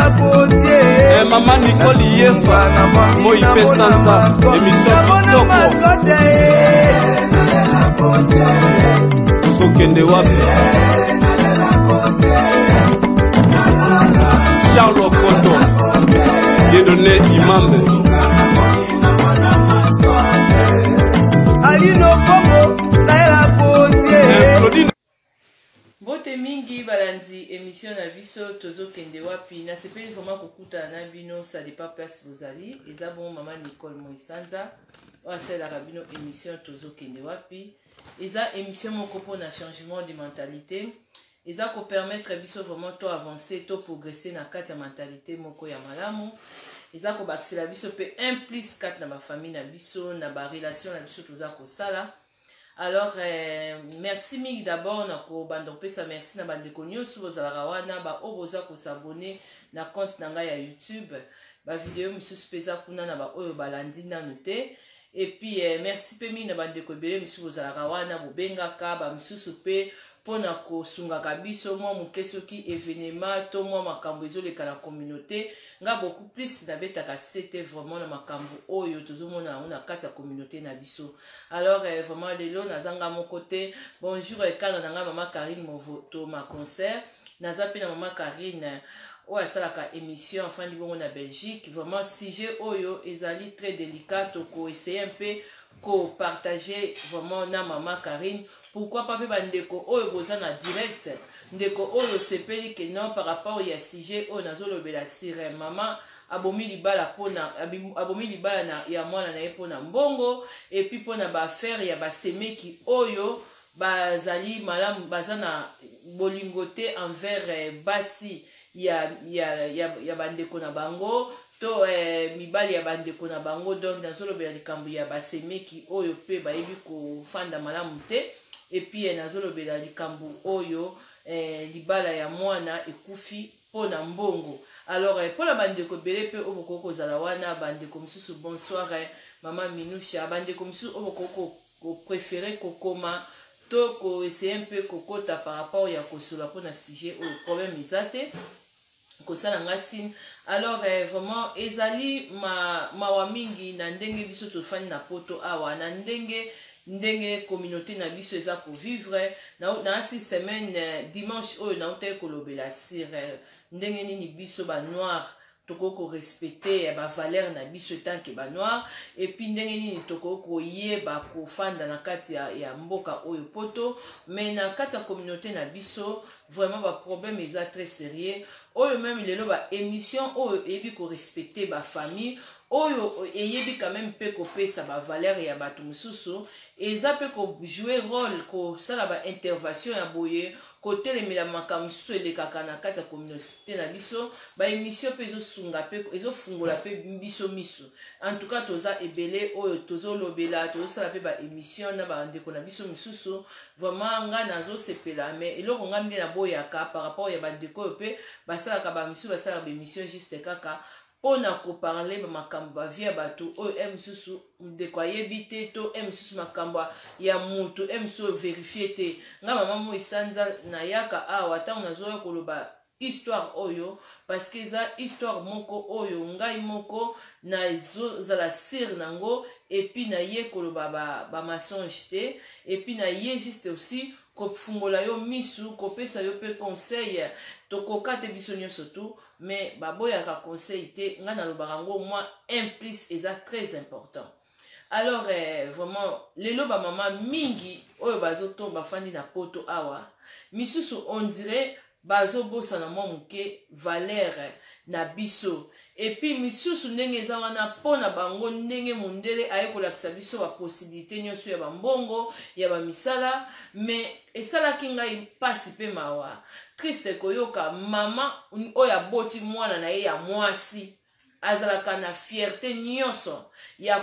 Eh, mama Nicole Yefa, moi pe sanza, émission kitoko. Tozokende wapi? Charles Okoto, Dieudonné Imambe. Alino Bongo, Naila Gauthier. Claudine Mbote mingi balandi emission na biso tozokende wapi. Nasepeli vraiment kokutana na bino, ça dépend place bozali. Eza bongo mama Nicole Moisanza oyo asalelaka bino émission tozokende wapi. Eza émission moko mpona changement de mentalité, eza kopermettre biso vraiment to avancer, to progresser na kati ya mentalité moko ya malamu. Eza kobakisela biso mpe un plus kati na bafamille na biso, na barelation na biso toza kosala. Alors merci mingi d'abord na kobanda kopesa merci na bandeko nyonso bozalaka wana, baoyo boza kos'abonner na compte na ngai ya YouTube. Bavideo mosusu mpe eza kuna na baoyo balandi nanu te. Et puis merci mpe mingi na bandeko ebele mosusu bozalaka wana, bobengaka bamisusu mpe mpona kosungaka biso mwa moke soki événement to mwa makambo ezoleka na communauté. Nga beaucoup plus nabetaka sete vraiment na makambo oyo tozomona yango na kati ya communauté na biso. Alors vraiment lelo naza nga moko te. Bonjour ekana na ngai mama Karine Movoto, ma concert. Naza mpe na mama Karine oyo asalaka émission, afandi bongo na Belgique. Vraiment sujet oyo ezali très délicat, tokoessayer mpe kopartager vraiment na mama Karine. Pourquoi pas mpe bandeko oyo boza na direct, ndeko oyo osepeli ke non, par rapport ya sujet oyo nazolobela sur mama abomi libala mpona abomi libala na, ya mwana na ye mpona mbongo, et puis mpona baaffaire ya basemeki oyo bazali malamu, baza na bolingo te envers basi ya bandeko na bango to mibali ya bandeko na bango. Donc nazolobela likambo ya basemeki oyo mpe bayebi kofanda malamu te. Et puis nazolobela likambo oyo libala ya mwana ekufi mpo na mbongo. Alors mpona bandeko ebele mpe oyo bokoki kozala wana, bandeko mosusu, bonsoir mama Minusha, bandeko mosusu oyo bokoki kopréférer kokoma to koessayer mpe kokota par rapport ya kosola mpona sujet oyo, problème eza te, kosala nga signe. Alors vraiment ezali mawa mingi na ndenge biso tofandi na Poto awa, na ndenge communauté na biso eza kovivre na asi semaine dimanche oyo nautaki kolobela sur ndenge nini biso banoir tokoki korespecter ya bavaleur na biso etanke banoir, et puis ndenge nini tokoki koyeba kofanda na kati ya mboka oyo Poto. Mais na kati ya communauté na biso, vraiment baproblème eza très sérieux. Oyo même lelo baémission oyo eyebi korespecter bafamille, oyo eyebi quand même mpe kopesa bavaleur ya bato mosusu, eza mpe kojouer rôle, kosala baintervention ya boye, kotelemela makambo mosusu elekaka na kati ya communauté na biso. Baémission mpe ezosunga mpe ezofungola mpe biso miso. En tout cas toza ebele oyo tozolobela, tozosala mpe baémission na bandeko na biso mosusu. Vraiment ngai nazosepela, mais eloko ngai nde naboyaka par rapport ya bandeko oyo mpe basalaka, bamisusu basalaka baémission juste kaka mpona koparler bamakambo bavie ya bato oyo e mosusu ndeko ayebi te, to e mosusu makambo ya motu e mosusu oyo vérifié te. Nga mama Moisanza nayaka awa ntango nazoya koloba histoire oyo parce que eza histoire moko oyo ngai moko nazozala sûre nango. Et puis naye koloba bamensonge te, et puis naye juste aussi kofungola yo misu, kopesa yo mpe conseil. Tokoka te biso nyonso tu, mais baboyaka conseil te. Ngai nalobaka yango mwa un plus eza très important. Alors vraiment lelo bamama mingi oyo bazoto bafandi na Poto awa, misusu on dirait bazobosana mwa moke valeur na biso. Et puis misusu ndenge eza wana mpo na bango, ndenge mondele aye kolakisa biso bapossibilité nyonso ya bambongo, ya bamisala. Mais esalaki ngai mpasi mpe mawa, triste koyoka mama oyo aboti mwana na ye ya mwasi, azalaka na fierté nyonso ya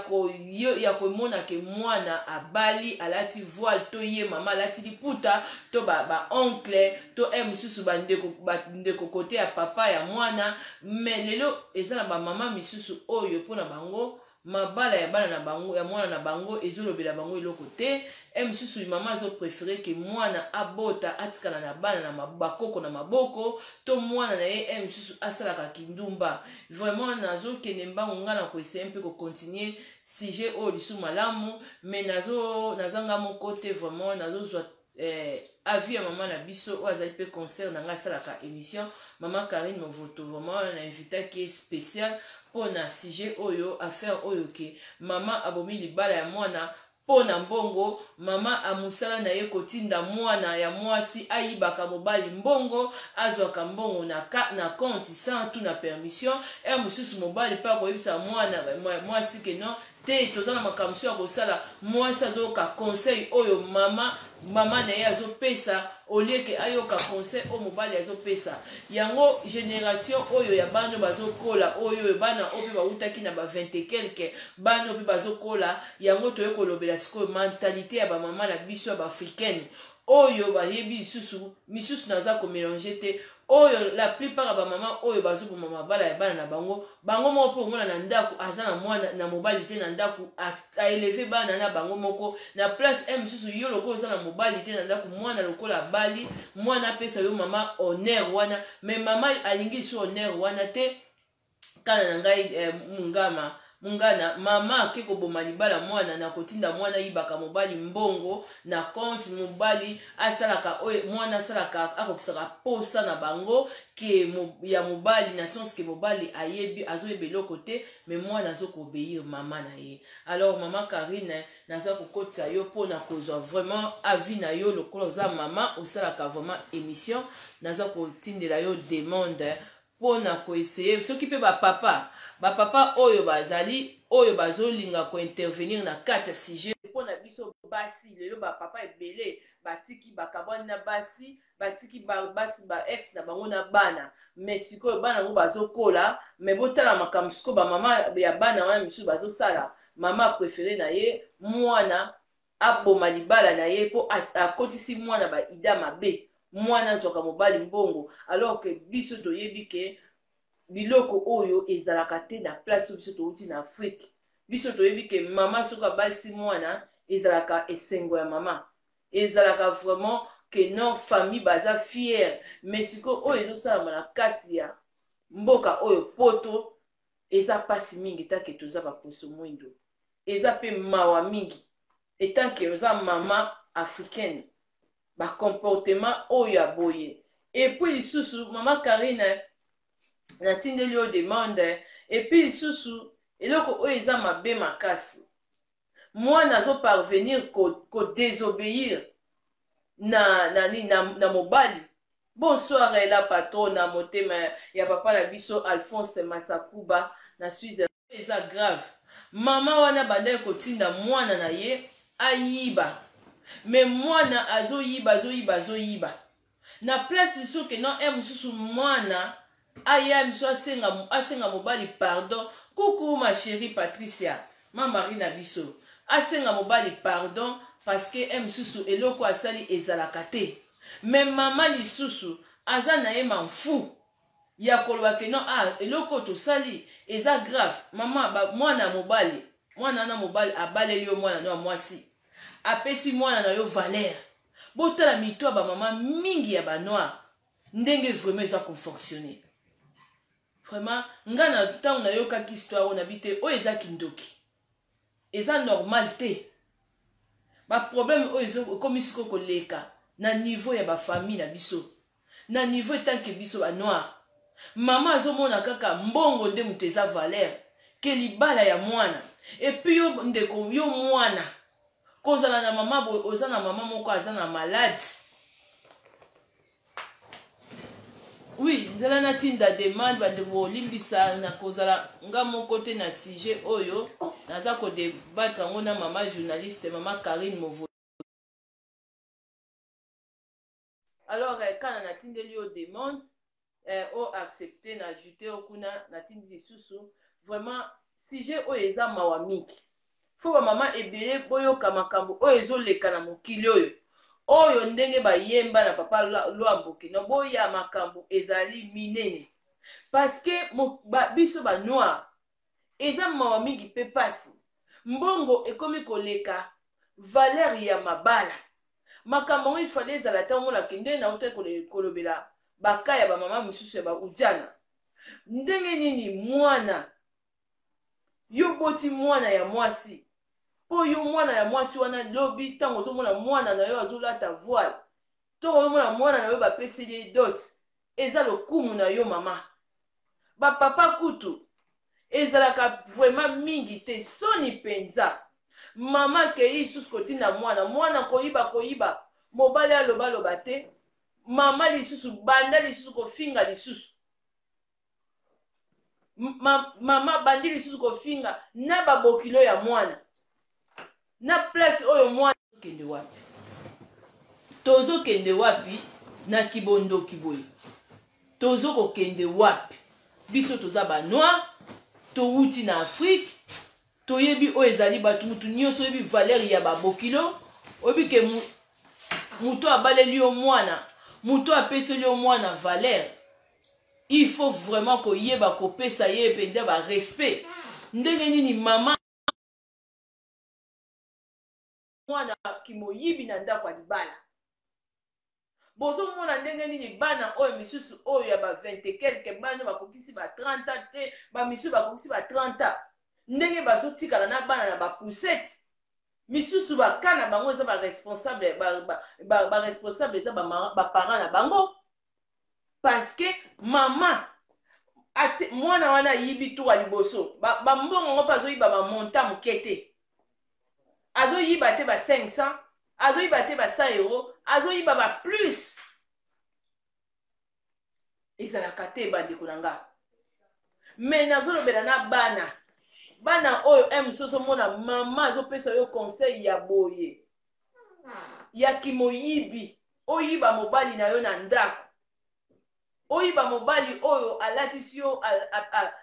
komona ke mwana abali, alati voile, to ye mama alati liputa, to baoncle ba to e mosusu bandeko kote ya papa ya mwana. Mais lelo eza na bamama misusu oyo mpona bango Mabala ya bana na bango, ya mwana na bango ezolobela bango eloko te. E mosusu mama azoprefere ke mwana abota atikala na bana na bakoko na maboko, to mwana na ye e mosusu asalaka kindumba. Vraiment nazokende mbangu, ngai na koessaye mpe kocontinue sujet oyo lisusu malamu, mais nazo naza nga moko te. Vraiment nazozwa avis ya mama na biso oyo azali mpe concert na ngai, asalaka émission, mama Karine Movoto. Vraiment na invitaki ye spécial mpo na sujet oyo, affaire oyo ke mama abomi libala ya mwana mpo na mbongo. Mama amosala na ye kotinda mwana ya mwasi ayibaka mobali mbongo, azwaka mbongo na compte sans tout na permission. E mosusu mobali mpe akoyebisa mwana mwasi ke non te, toza na makambo mosusu ya kosala. Mwasi azoyoka conseil oyo mama na ye azopesa au lieu ke ayoka conseil oyo mobali azopesa. Yango génération oyo ya bana bazokola, oyo bana oyo mpe bautaki na ba 20 et quelque, bana oyo mpe bazokola, yango toye kolobela sikoyo mentalité ya bamama na biso ya baafricaine oyo bayebi lisusu misusu. Naza komélange te. Oyo la plupart ya bamama oyo bazoboma mabala ya bana na bango, bango moko mpo omona na ndako aza na mwana na mobali te na ndako, aélever bana na bango moko na place. E mosusu yo lokola oza na mobali te na ndako, mwana lokola abali, mwana apesa yo mama honneur wana, mais mama alingi lisusu honneur wana te. Kala na ngai mungama mungana, mama ake koboma libala mwana na kotinda mwana ayibaka mobali mbongo na compte. Mobali asalaka oyo mwana asalaka, akokisaka posa na bango ke ya mobali, na sens ke mobali ayebi, azoyeba eloko te, mais mwana azokoobéir mama na ye. Alors mama Karine, naza kokotisa yo mpona kozwa vraiment avis na yo lokola oza mama, osalaka vraiment émission. Naza kotindela yo demande mpona koessayer soki mpe bapapa oyo bazali, oyo bazolinga kointervenir na kati ya sujet. Mpona biso basi lelo, bapapa ebele batiki, bakabwani na basi, batiki basi ba ex na bango na bana, mais sikoyo bana yango bazokola. Mais botala makambo sikoyo bamama ya bana wana misusu bazosala. Mama préféré na ye mwana aboma libala na ye mpo akotisi mwana baida mabe, mwana azwaka mobali mbongo, alors que biso toyebi ke biloko oyo ezalaka te na place oyo biso touti na Afrique. Biso toyebi ke mama soki abalisi mwana, ezalaka esengo ya mama, ezalaka vraiment ke non, famille baza fière. Mais sikoyo oyo ezosalama na kati ya mboka oyo Poto eza mpasi mingi. Tant que toza baposo mwindo, eza mpe mawa mingi. En tant que oza mama africaine, bacomportement oyo ya boye. Et puis lisusu, mama Karine, natindeli yo demande. Et puis lisusu eloko oyo eza mabe makasi, mwana azoparvenir kodésobéir ko na mobali. Bonsoir la patronne, motema ya papa na biso Alphonse Masakuba na Suisse. Eza grave. Mama wana bandaki kotinda mwana na ye ayiba, mais mwana azoyiba, azoyiba, azoyiba na place. Soki non, e mosusu mwana aya miso asenga mobali pardon. Kuku ma chérie Patricia, ma Marie na biso, asenga mobali pardon parce que e mosusu eloko asali ezalaka te. Mais mama lisusu aza na ye manfu ya koloba ke non, ah, eloko oyo tosali eza grave. Mama ba, mwana mobali, mwana wana mobali abaleli yo mwana no ya mwasi, apesi mwana na yo valeur. Botala mito ya bamama mingi ya banoir ndenge vraiment eza kofonctionne. Vraiment nga na ntango nayokaki histoire oyo, nabi te, oyo eza kindoki, eza normal te. Baproblème oyo ekomi sikoyo koleka na niveau ya bafamille na biso, na niveau en tant que biso banoir, mama azomona kaka mbongo nde moto eza valeur ke libala ya mwana. Et puis yo ndeko, yo mwana kozala na mama boye, oza na mama moko aza na malade. Oui, nzela natinda demande. Bandeko, olimbisa na kozala nga moko te na sujet oyo. Naza kodébattre yango na mama journaliste, mama Karine Movo. Alors kana natindeli yo demande, o accepte na ajoute yo kuna. Natindi lisusu. Vraiment sujet oyo eza mawa mingi. Faut bamama ebele boyoka makambo oyo ezoleka na mokili oyo ndenge bayemba na papa Lwambo kino boya, makambo ezali minene, parce que biso banoir. Eza mawa mingi pe pasi. Mbongo ekomi koleka valeur ya mabala. Makambo yango il fallait ezala ata omona ke ndenge nautaki kolobela ba cas ya ba mama misusu ya ba ujana. Ndenge nini mwana yo oboti mwana ya mwasi po yo mwana ya mwasi wana lobi ntango ozomona mwana na yo azolata voile to ozomona mwana na yo bapeseli ye dot eza lokumu na yo mama. Ba papa kutu ezalaka vraiment mingi te soni penza mama akeyi lisusu kotinda mwana mwana koyiba koyiba mobali aloba loba te mama lisusu banda lisusu kofinga lisusu ma, mama bandi lisusu kofinga na babokilo ya mwana na place oyo mwana kende wapi tozokende wapi na kibondoki boye tozo kokende wapi biso toza ba noir towuti na afrique toyebi oyo ezali bato mutu nyonso oyebi valeur ya babokilo oyebi ke moto abaleli yo mwana moto apeseli yo mwana valeur il faut vraiment koyeba kopesa ye mpenza ba respect ndenge nini mama mwana kimoyibi na ndako ya libala bozomona ndenge nini bana oyo misusu oyo ya ba 20 et quelque bana bakokisi ba 30 ans te bamisusu bakokisi ba 30 ans ndenge bazotikala na bana na bapoussette misusu baka na bango eza baresponsable baresponsable eza baparent na bango parce que mama ate, mwana wana ayibi tour ya liboso bambongo ba yango mpe azoyiba bamonta moke te azoyiba te ba 500 azoyiba te ba 100 euro azoyiba ba plus ezalaka te bandeko na nga me nazolobela na bana bana oyo m mosusu ozomona mama azopesa yo conseil ya boye ya kimoyibi oyiba mobali na yo na ndako oyiba mobali oyo alatisi yo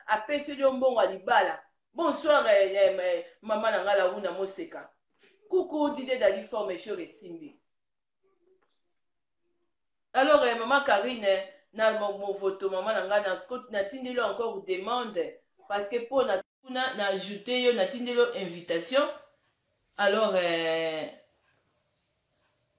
apeseli yo mbongo ya libala bonsoir eh, eh, eh, mama na ngai launa moseka kuku dide dali forme echor esimbi alors eh, mama karine na movoto mama na ngai natindeli yo encore demande parce que mpo na kuna na ajoute yo natindeli yo invitation alors eh,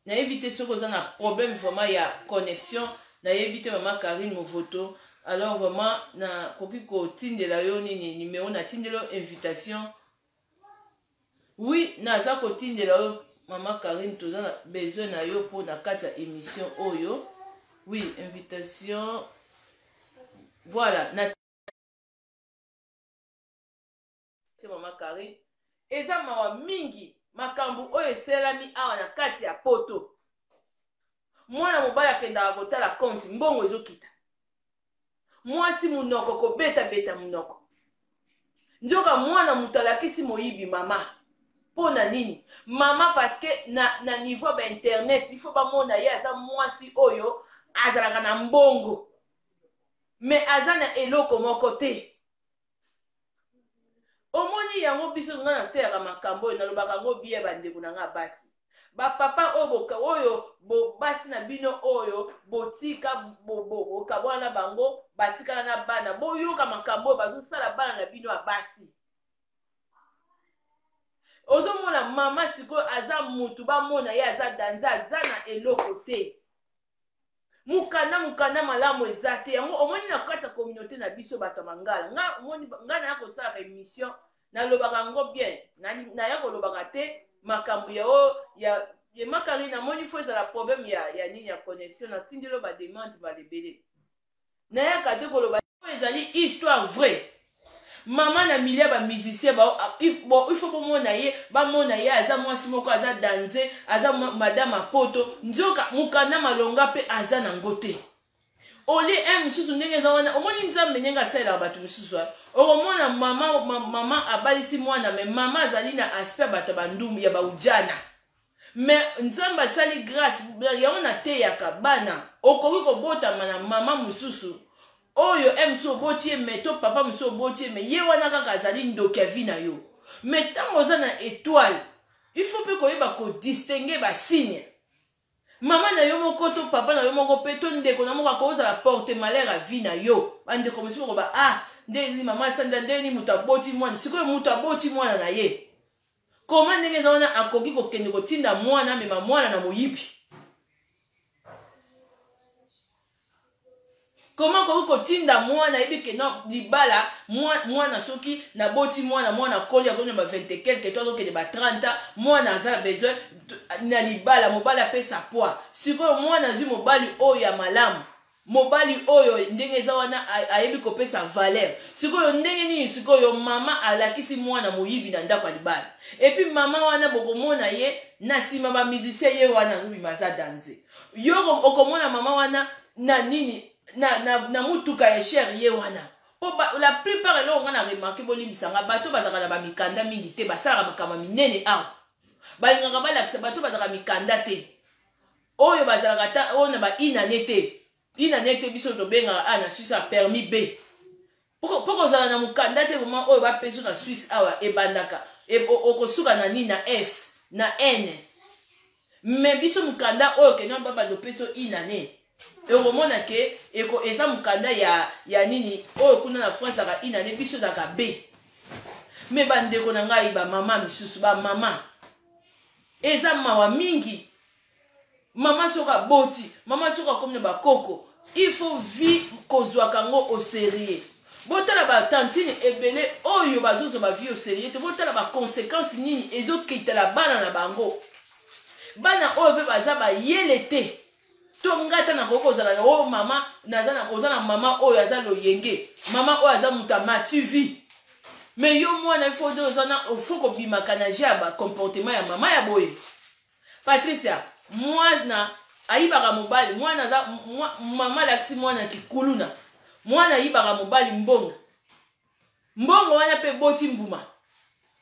nayebi te soki oza na problème vraiment ya connexion nayebi te mama karine movoto alors vraiment nakoki kotindela yo nini numero natindela yo invitation oui naza kotindela yo mama karine toza na besoin na yo mpo na kati ya émission oyo oui invitation voilà na mama Karine eza mawa mingi makambo oyo esalami awa na kati ya poto mwana mobali akendaka kotala konti mbongo ezokita mwasi monoko kobetabeta monoko nzoka mwana moto alakisi moyibi mama mpo na nini mama parceke na, na niveau ya bainternet il faut bamona ye aza mwasi oyo azalaka na mbongo me aza na eloko moko te omoni yango biso nga nateyaka makambo oyo nalobaka yango biye bandeko na nga basi bapapa oyo oyo bo basi na bino oyo botika bokabwana na bango batikala na bana boyoka makambo oyo bazosala bana na bino ya basi ozomona mama sikoyo aza mutu bamona ye aza danze aza na eloko te mukanda mukanda malamu eza te yango omoni na kati ya communauté na biso bato ya mangala nga omoni nga naya kosalaka émission nalobaka yango bien naya kolobaka te makambo ya o ya yemakari namoni fo ezala problème ya, ya nini ya connexion natindeli yo bademande mbala ebele nayaka te koloba oyo ezali histoire vraie mama na milia ba musicien ba ah, bon il faut bomona ye bamona ye aza mwasi moko aza danze aza madame apoto nzoka mokanda malonga mpe aza nango te olie un mosusu ndenge eza wana omoni nzambe ndenge asalelaka bato mosusu okomona mama mama abalisi mwana me mama azali na aspect ya bato ya bandumbu ya baujana me nzambe asali grace yango nateyaka bana okoki kobotama na mama mosusu oyo e mosusu oboti ye me to papa mosusu oboti ye me ye wana kaka azali ndoki ya vi na yo me ntango oza na etoile il faut mpe koyeba kodistingue basigne mama na yo moko to papa na yo moko mpe to ndeko na moko akozala porte malheur ya vie na yo bandeko mosusu bakoba ah Ndenge nini mama Sandra, ndenge nini moto aboti mwana? Sikoyo moto aboti mwana na ye koma ndenge eza wana, akoki kokende kotinda mwana amema mwana na moyibi? Koma akoki kotinda mwana ayebi ke no libala mwana, soki naboti mwana, mwana akoli, akomi na ba 20 quelque to azokende ba 30 ans, mwana aza na besoin na libala, mobali apesa poids. Sikoyo mwana azwi mobali oyo ya malamu, mobali oyo ndenge eza wana ayebi kopesa valeur. Sikoyo ndenge nini sikoyo mama alakisi mwana moyibi na ndako ya libala? Et puis mama wana bokomona ye na nsima bamusicien, ye wana azobima, aza danse. Yo okomona mama wana na nini, na mutuka ya cher, ye wana. Mpo la plupart, eloko nga na remarquer, bolimbisanga, bato bazalaka na bamikanda mingi te basalaka makambo minene awa. Balingaka balakisa bato bazalaka mikanda te, oyo bazalaka ta oyo na ba inane te, inane te. Biso tobengaka a na Suisse ya permis B. Mpo kozala na mokanda te vraiment oyo bapesi na Suisse awa, ebandaka okosuka na nini, na F, na N. Mais biso mokanda oyo kende babanda opesi yo inane, ekomona ke eza mokanda ya nini oyo kuna na France ezalaka inane, biso ezalaka B. Mais bandeko na ngai, bamama misusu, bamama, eza mawa mingi. Mama soki aboti, mama soki akomi na bakoko, il faut vie kozwaka yango au sérieux. Botala batantine ebele oyo bazozwa bavie au sérieux te. Botala baconséquence nini ezokitela bana na bango. Bana oyo mpe baza bayele te. To ngai ata nakoki kozala na oyo mama, oza na mama oyo aza loyenge, mama oyo aza moto amati vie, mais yo mwana ifo nde oza na ofo kobimaka na je ya bacomportement ya mama ya boye. Patricia, mwana ayibaka mobali, mwana aza mama alakisi mwana kikuluna, mwana ayibaka mobali mbongo. Mbongo wana mpe boti mbuma.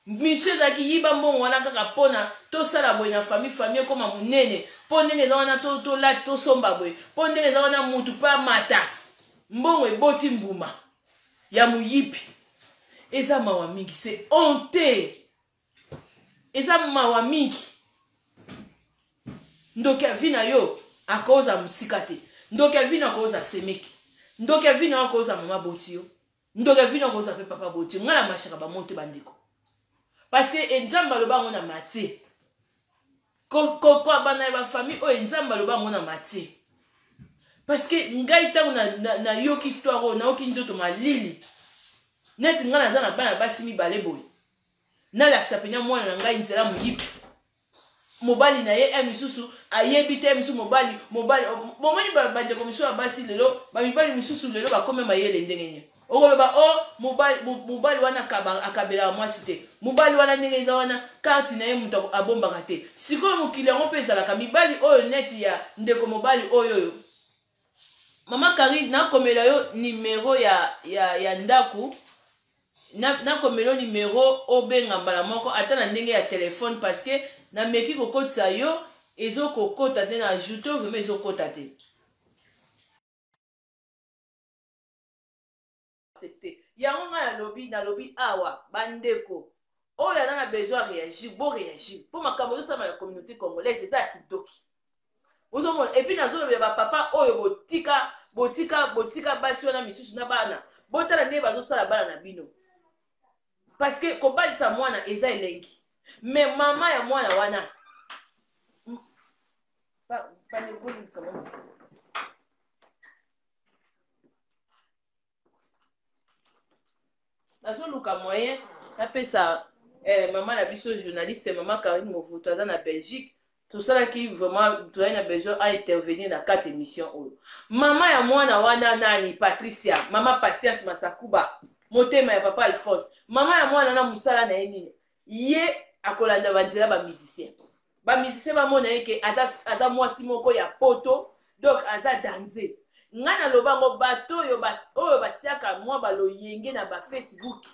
Mission ezalaki yiba mbongo wana kaka mpona tosala boye na famille, famille ekóma monene, mpo ndenge eza wana tolati, tosomba boye, mpo ndenge eza wana mutu mpe amata. Mbongo eboti mbuma ya moyibi. Eza mawa mingi, c'est honte, eza mawa mingi. Ndoki ya vie na yo akoza mosika te. Ndoki ya vie na akoza semeki, ndoki ya vie na yo akoza mama boti yo, ndoki ya vie na akoza mpe papa boti yo. Ngai na mashaka bamo te, bandeko, parce que Nzambe aloba yango na Matie. Bana ya bafamille oyo, Nzambe aloba yango na Matie. Parce que ngai ntango nayoki histoire oyo, nayoki nzoto malili. Neti ngai naza na bana basi mibale boye, nalakisa mpenza mwana na ngai nzela moyibi? Mobali na ye misusu ayebi te, misusu mobali bomoni. Bandeko misusu ya basi lelo, bamibali misusu lelo bakomi mayele. Ndenge nini okoloba o mobali wana akabelaka mwasi te, mobali wana ndenge eza wana carte na ye moto abombaka te? Sikoyo mokili yango mpe ezalaka mibali oyo neti ya ndeko mobali oyo. Mama Karine, nakomela yo nimero ya ndako, nakomela yo nimero, obenga mbala moko ata na ndenge ya telefone, parce que nameki kokotisa yo, ezokokota te. Na ajoute vraiment, ezokota te. Yango ngai nalobi awa, bandeko oyo aza na besoin réagir, bo réagir, mpo makambo ezosalama na communauté congolaise eza ya kindoki. Ozomona. Et puis nazolobela bapapa oyo botika, botika, botika basi wana misusu na bana. Botala ndenge bazosala bana na bino, parce que kobalisa mwana eza elengi, mais mama ya mwana wana, bandeko, bolimbisa mwana. Nazoluka moyen napesa mama na biso journaliste, mama Karine Movuto, aza na Belgique. Tosalaki vraiment, tozali na besoin a intervenir na kati émission oyo. Mama ya mwana wana nani, Patricia, mama Patience Masakuba, motema ya papa Alphonse. Mama ya mwana na mosala na ye nini? Ye akolanda banzela bamusicien, bamusicien bamona ye ke aza mwasi moko ya poto, donc aza danse. Ngai naloba yango, bato oyo batiaka mwa baloyenge na bafacebook,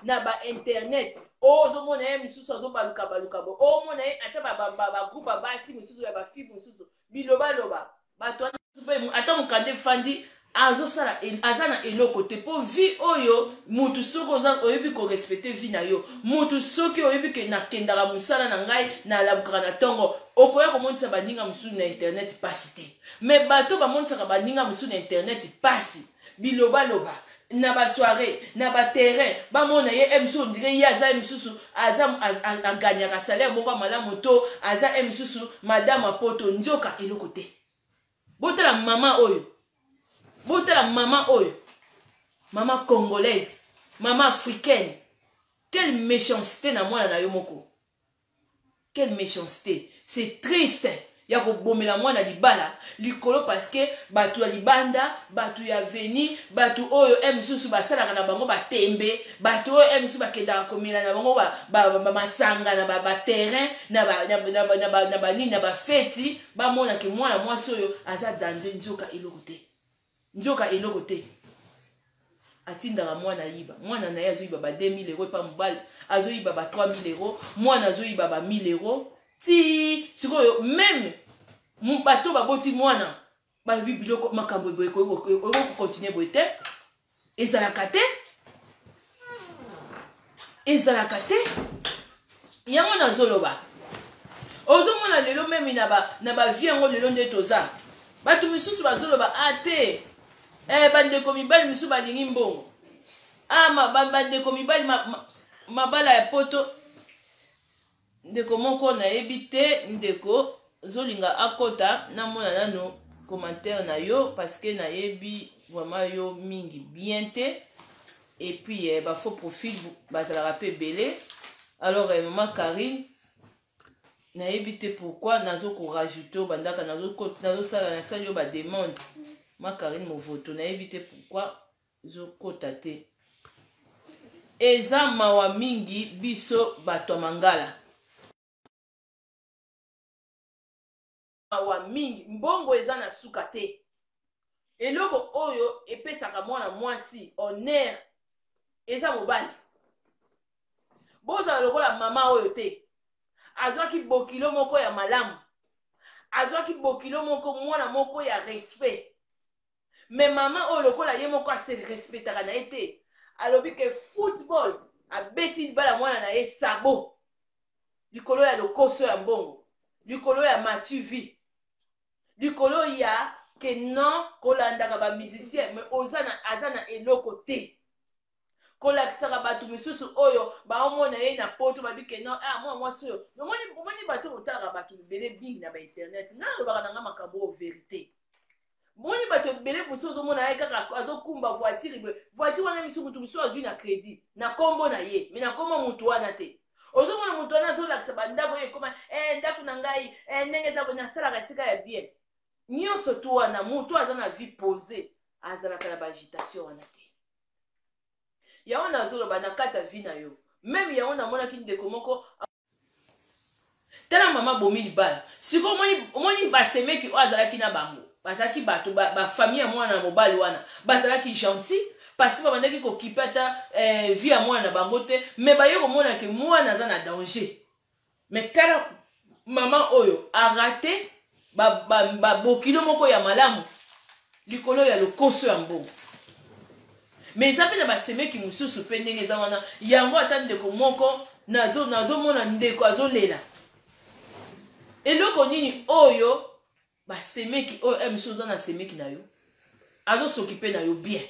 na bainternet oyo, ozomona ye misusu azobaluka baluka bo, omona ye ata bagroupe ya basi mosusu, ya bafille mosusu, bilobaloba. Bato wana ata mokanda efandi, azosala, aza na eloko te. Mpo vie oyo, mutu soki oza oyebi korespecter vie na yo, mutu soki oyebi ke nakendaka mosala na ngai, nalabukaka na ntongo, okoya komonisa baninga mosusu na internet mpasi te. Mais bato bamonisaka baninga mosusu na internet mpasi, bilobaloba. Na basoirée, na baterrain, bamona ye e mosusu, ondire ye aza ye mosusu aza agagnaka salaire moko ya malamu, to aza ye mosusu madame apoto, nzoka eloko te. Botala mama oyo, botala mama oyo, mama congolaise, mama africaine, quelle méchanceté na mwana na yo moko! Quelle méchanceté! C'est triste ya kobomela mwana libala likolo parce que bato ya libanda, bato ya veni, bato oyo e mosusu basalaka na bango batembe, bato oyo e mosusu bakendaka komela na bango masanga na baterrain, na banini, na bafeti, bamonake mwana mwasi oyo aza danger, nzoka eloko te, nzoka eloko te. Atindaka mwana ayiba. Mwana na ye azoyiba ba 2000 euro epa mobali, azoyiba ba 3000 euro, mwana azoyiba ba 1000 euro. Ti sikoyo même bato baboti mwana balobi biloko makambo boye ekoki kocontinuer boye te, ezalaka te, ezalaka te. Yango nazoloba, ozomona lelo même na bavie yango lelo nde toza, bato misusu bazoloba a te, bandeko mibali misusu balingi mbongo, bandeko mibali mabala ya poto. Ndeko moko nayebi te, ndeko zolinga akota, namona nano commentaire na yo parce que nayebi vraiment yo mingi bien te. Et puis bafaux profil bazalaka mpe ebele. Alors mama Karine, nayebi te pourquoi nazokorajouter, bandaka nazosala, nasali yo bademande. Ma Karine Movoto, nayebi te pourquoi ezokota te. Eza mawa mingi, biso bato ya mangala, mawa mingi. Mbongo eza na suka te. Eloko oyo epesaka mwana mwasi honneur eza mobali. Bozala lokola mama oyo te, azwaki bokilo moko ya malamu, azwaki bokilo moko, mwana moko ya respect. Mais mama oyo, lokola ye moko ase respectaka na ye te, alobi ke football, abeti libala mwana na ye sabo likolo ya lokoso ya mbongo, likolo ya m'as-tu vu, likolo ya ke non, kolandaka bamusicien. Mais oza na, aza na eloko te. Kolakisaka bato misusu oyo baomona ye na poto, babi ke non, ah, mwa mwasi oyo. Omoni bato botalaka bato ebele mingi na bainternet, ngai nalobaka na nga makambo oyo vérité. Moni bato ebele mosusu ozomona ye kaka azokumba voiture boye, voiture wana misu motu mosusu azwi na crédit na nkombo na ye, mais na nkombo motu wana te. Ozomona motu wana azolakisa bandako oyo ekoma ndako na ngai, ndenge eza, nasalaka esika ya bien, nyonso tu wana. Motu aza na vie posée azalaka na baagitation wana te. Yango nazoloba na kati ya vie na yo même. Yango namonaki ndeko moko, tala mama bomi libala. Sikoyo omoni basemeki oyo azalaki na bango, bazalaki bato bafamille ya mwana na mobali wana, bazalaki gentil parce que babandaki kokipe ata vie ya mwana na bango te. Mais baye komona ke mwana aza na danger. Mais tala mama oyo arate babokilo moko ya malamu likolo ya lokoso ya mbongo. Mais eza mpe na basemeki mosusu mpe ndenge eza wana. Yango ata ndeko moko nazomona ndeko azolela eloko nini oyo basemeki oyo mosusu oza na semeki na yo, azosoki mpe na yo bien.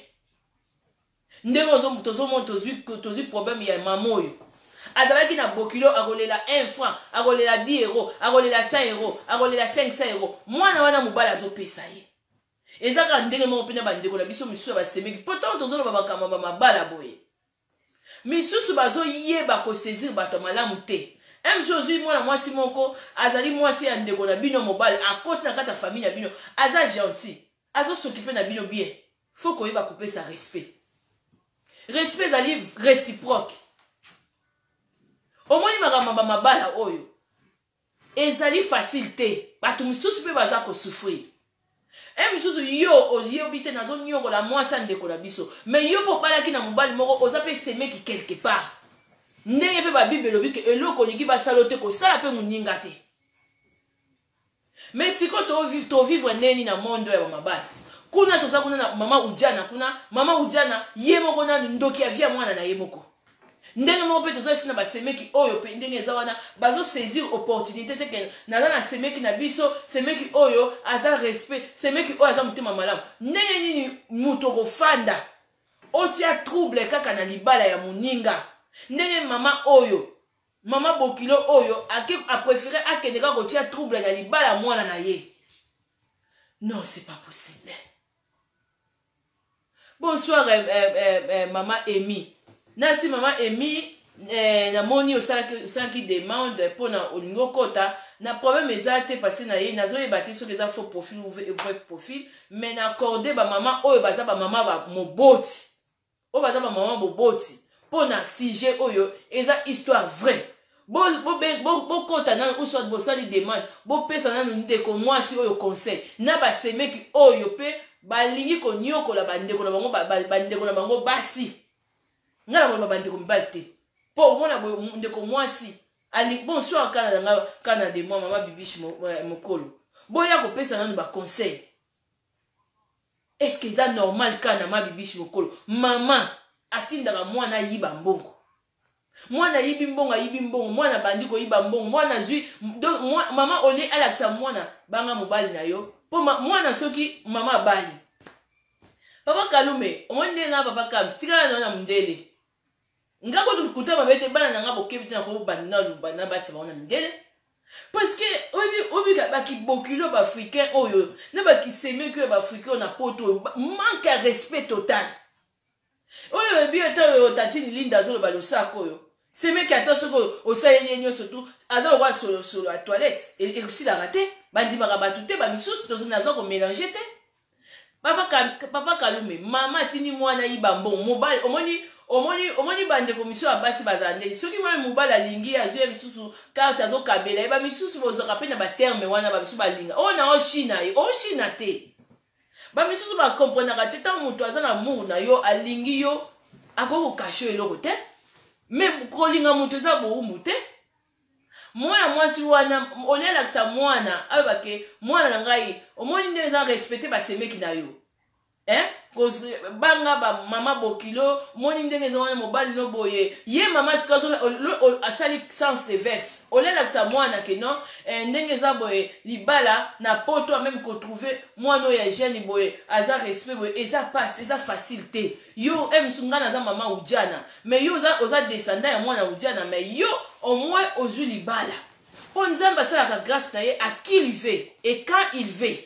Ndenge tozomona, tozwi problème ya mama oyo azalaki na bokilo, akolela 1 franc, akolela 10 euro, akolela 100 euro, akolela 500 euro. Mwana wana mobali azopesa ye. Eza kaka ndenge moko mpena bandeko na biso misusu ya basemeki. Mpo ntango tozoloba makambo ya bamabala boye, misusu bazoyeba kosaisir bato ya malamu te. Mosusu ozwi mwana mwasi moko, azali mwasi ya ndeko na bino mobali, akoti na kati ya famille na bino, aza gentil, azosokipe na bino bien. Faut koyeba kopesa respect. Respect ezali réciproque. Omoni makambo ya bamabala oyo ezali facile te. Bato mosusu mpe baza kosouffrir. Mosusu yo oyebi te, nazonyokola mwasi ya ndeko na biso. Mais yo mpo obalaki na mobali moko, oza mpe semeki quelque part. Ndenge mpe babible elobi ke eloko olingi basala te, kosala mpe moninga te. Mais sikoyo tovivre ndeni na monde oyo ya bamabala? Kuna toza kuna na mama Ujana, kuna mama Ujana ye moko nanu ndoki ya vie ya mwana na ye moko. Ndenge moko mpe toza esi na basemeki oyo mpe ndenge eza wana, bazosaisir opportunité te ke naza na semeki na biso, semeki oyo aza respect, semeki oyo aza motema malamu. Ndenge nini moto okofanda? Otia trouble kaka na libala ya moninga. Ndenge mama oyo, mama bokilo oyo ake aprefere akende kaka kotia trouble na libala ya mwana na ye. Non, c'est pas possible. Bonsoir mama Amy. Nasi mama Amy, namoni osalaki demande mpona olingi okota na problème, eza te parce na ye nazoyeba te soki eza faux profil ou vrai profil, mais na accorde bamama oyo baza bamama bamoboti, oyo baza bamama boboti, mpona sujet oyo eza histoire vraie. Bokota nanu ou soit bosali demande, bopesa nanu ndeko mwasi oyo conseil na basemeki oyo mpe balingi konyokola bandeko na bango, bandeko na bango basi. Ngai na koloba bandeko mibali te, mpo omona boye ndeko mwasi ali. Bonsoir kana na nga, kana de moi, mama Bibishi Mokolo. Boya kopesa nanu baconseil. Est ce que eza normal kana ma Bibishi Mokolo, mama atindaka mwana ayiba mbongo? Mwana ayibi mbongo, ayibi mbongo, mwana abandi koyiba mbongo, mwana azwi. Donc mama olie alakisa mwana banga mobali na yo, mpo mwana soki mama abali. Papa Kalume, omoni ndenge na papa Kams, tikala na yo na mondele. Nga kutu kuta mabe te, bana na nga bokebi te na kobanda na na basi bango na mindele, parce que oyebi bakibokilo baafricain oyo na bakisemeki oyo baafricain oyo na poto oyo, manque ya respect total. Oyo oyebi ata oyo tatine Linda azoloba, losako oyo semeki, ata soki osaleli ye nyonso tu, aza lokola solosolo ya toilette, ekosilaka te. Bandimaka bato te, bamisusu naza komélanger te. Papa Kalume, mama atindi mwana yiba mbongo mobali. Omoni bandeko misusu ya basi bazala ndenge soki mwana mobali alingi, azwi ye misusu carte, azokabela ye. Bamisusu bozwaka mpe na baterme wana, bamisusu balinga oyo na oshina ye, oshina te. Bamisusu bakomprenaka te. Ntango moto aza na amour na yo, alingi yo, akoki kocacher yo eloko te. Mais kolinga moto eza bowumbu te. Mwana mwasi wana olie alakisa mwana, ayobake mwana na ngai, omoni ndenge eza, respecte basemeki na yo, eh? Banga bamama bokilo, omoni ndenge eza wana, mobali no boye. Ye mama sikoyo asali sens inverse. Olie alakisa mwana ke non, ndenge eza boye, libala na poto, ameme kotrouver mwana oyo ya jeune boye, aza respect boye, eza passe, eza facile te. Yo mosu, ngai naza mama ujana, mais yo oza descendant ya mwana ujana, mais yo au moins ozwi libala, mpo Nzambe asalaka grâce na ye à qui il veut et quand il veut.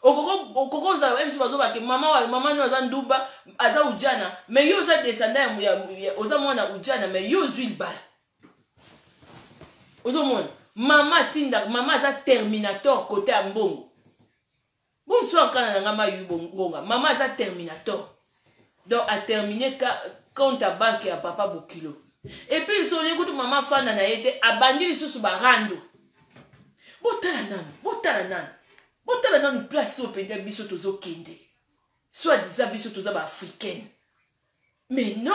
Okoki ozala mosusu bazobake mama, mama no aza ndumba, aza ujana, mais yo oza descendant, oza mwana ujana, mais yo ozwi libala. Ozomona mama atindaka, mama aza terminator kote ya mbongo. Bonsoir kana na nga mayu ngonga. Mama aza terminator, donc atermine compte ya banque ya papa bokilo. Et puis lisusu olingi kutu mama afanda na ye te, abandi lisusu barando. Botala nanu, botala nanu, botala nanu place oyo mpenza biso tozokende. Soit disant biso toza baafricaine, mais non,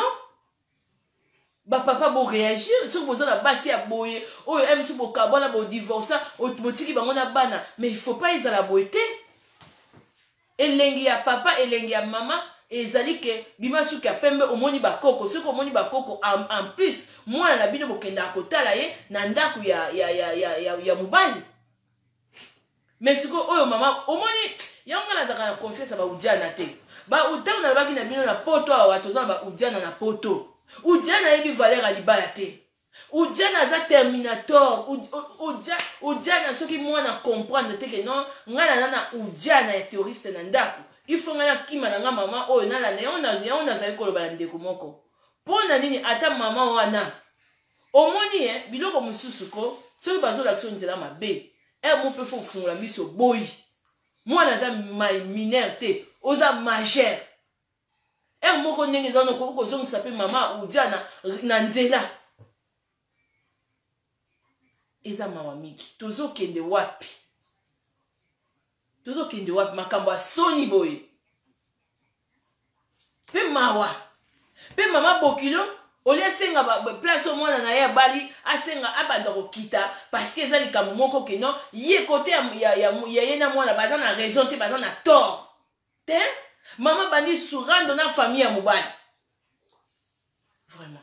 bapapa boréagir. Soki boza na basi ya boye oyo msu bokabwana, bodivorsa, botiki bango na bana, mais il faut pas ezala boye te. Elengi ya papa, elengi ya mama ezali ke bima suki ya pembe, omoni bakoko. Soki omoni bakoko, en plus mwana na bino bokendaka kotala ye na ndako ya mobali. Mais sikoyo oyo mama, omoni yango, nga nazalaka na confiance ya baudiana te. Ntango nalobaki na bino na poto awa, toza na baudiana na poto. Udiana ayebi valeur ya libala te. Udiana aza terminator. Udiana, soki mwana comprendre te ke non, ngai naza na udiana ya terroriste na ndako, il faut ngai nakima na nga mama oyo nalanda yango. Nazali koloba na ndeko moko, mpo na nini ata mama wana omoni ye biloko mosusu ko soki bazolakisa yo nzela mabe mo mpe faut ofungola miso. Boyi mwana aza mineur te, oza majeur. Ere moko ndenge eza wana, okoki kozongisa mpe mama udia na nzela. Eza mawa mingi. Tozokende wapi? Tozokende wapi? Makambo ya soni boye mpe mawa. Mpe mama bokilo olie asenga place oyo mwana na ye abali, asenga abanda kokita, parce que eza likambo moko ke non, ye kote ya ye na mwana baza na raison te, baza na tort te. Mama bandi surando na famille ya mobali. Vraiment,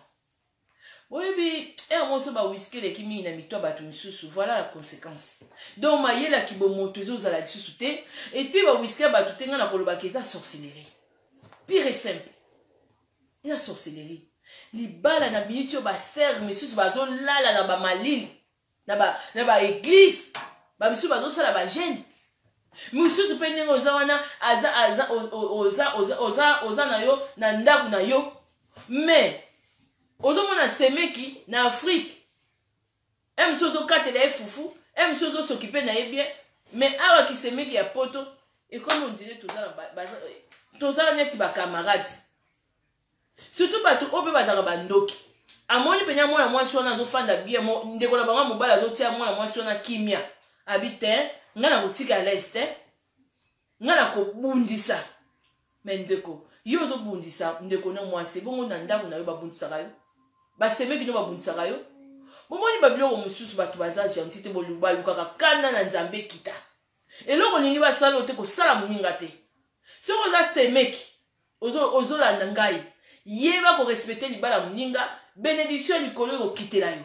boyebi ere moso bawiski eleki mingi na mito ya bato misusu, voilà la conséquence. Donc mayelaki bomoto ezozala lisusu te. Et puis bawiski ya bato te, ngai na kolobaka eza sorcellerie pure et simple. Eza sorcellerie. Libala na miniti oyo ba sœur misusu bazolala na ba malili na ba na ba eglise, ba misusu bazosala ba jeune. Misusu mpe ndenge oza wana aza aza oza oza oza oza na yo na ndako na yo mais ozomona semeki na Afrique e mosusu ozokatela ye fufu e mosusu ozosokipe na ye bien mais awa kisemeki ya poto ekomi ondire toza neti bacamarade surtout bato oyo mpe bazalaka bandoki amoni mpenza mwana mwasi wana azofanda bien ndeko na bango ya mobali azotia mwana mwasi wana kimia abi te ngai nakotika alaise te ngai nakobundisa me ndeko yo ozobundisa ndeko na mwasi bongo na ndako na yo babundisaka yo basemeki no babundisaka yo bomoni babiloko mosusu bato baza gentil te balukaka kanda na nzambe ekita eloko olingi basala oyo te kosala moninga te soki oza semeki ozolanda ngai yeba korespecte libala moninga benediction ya likolo ekokitela yo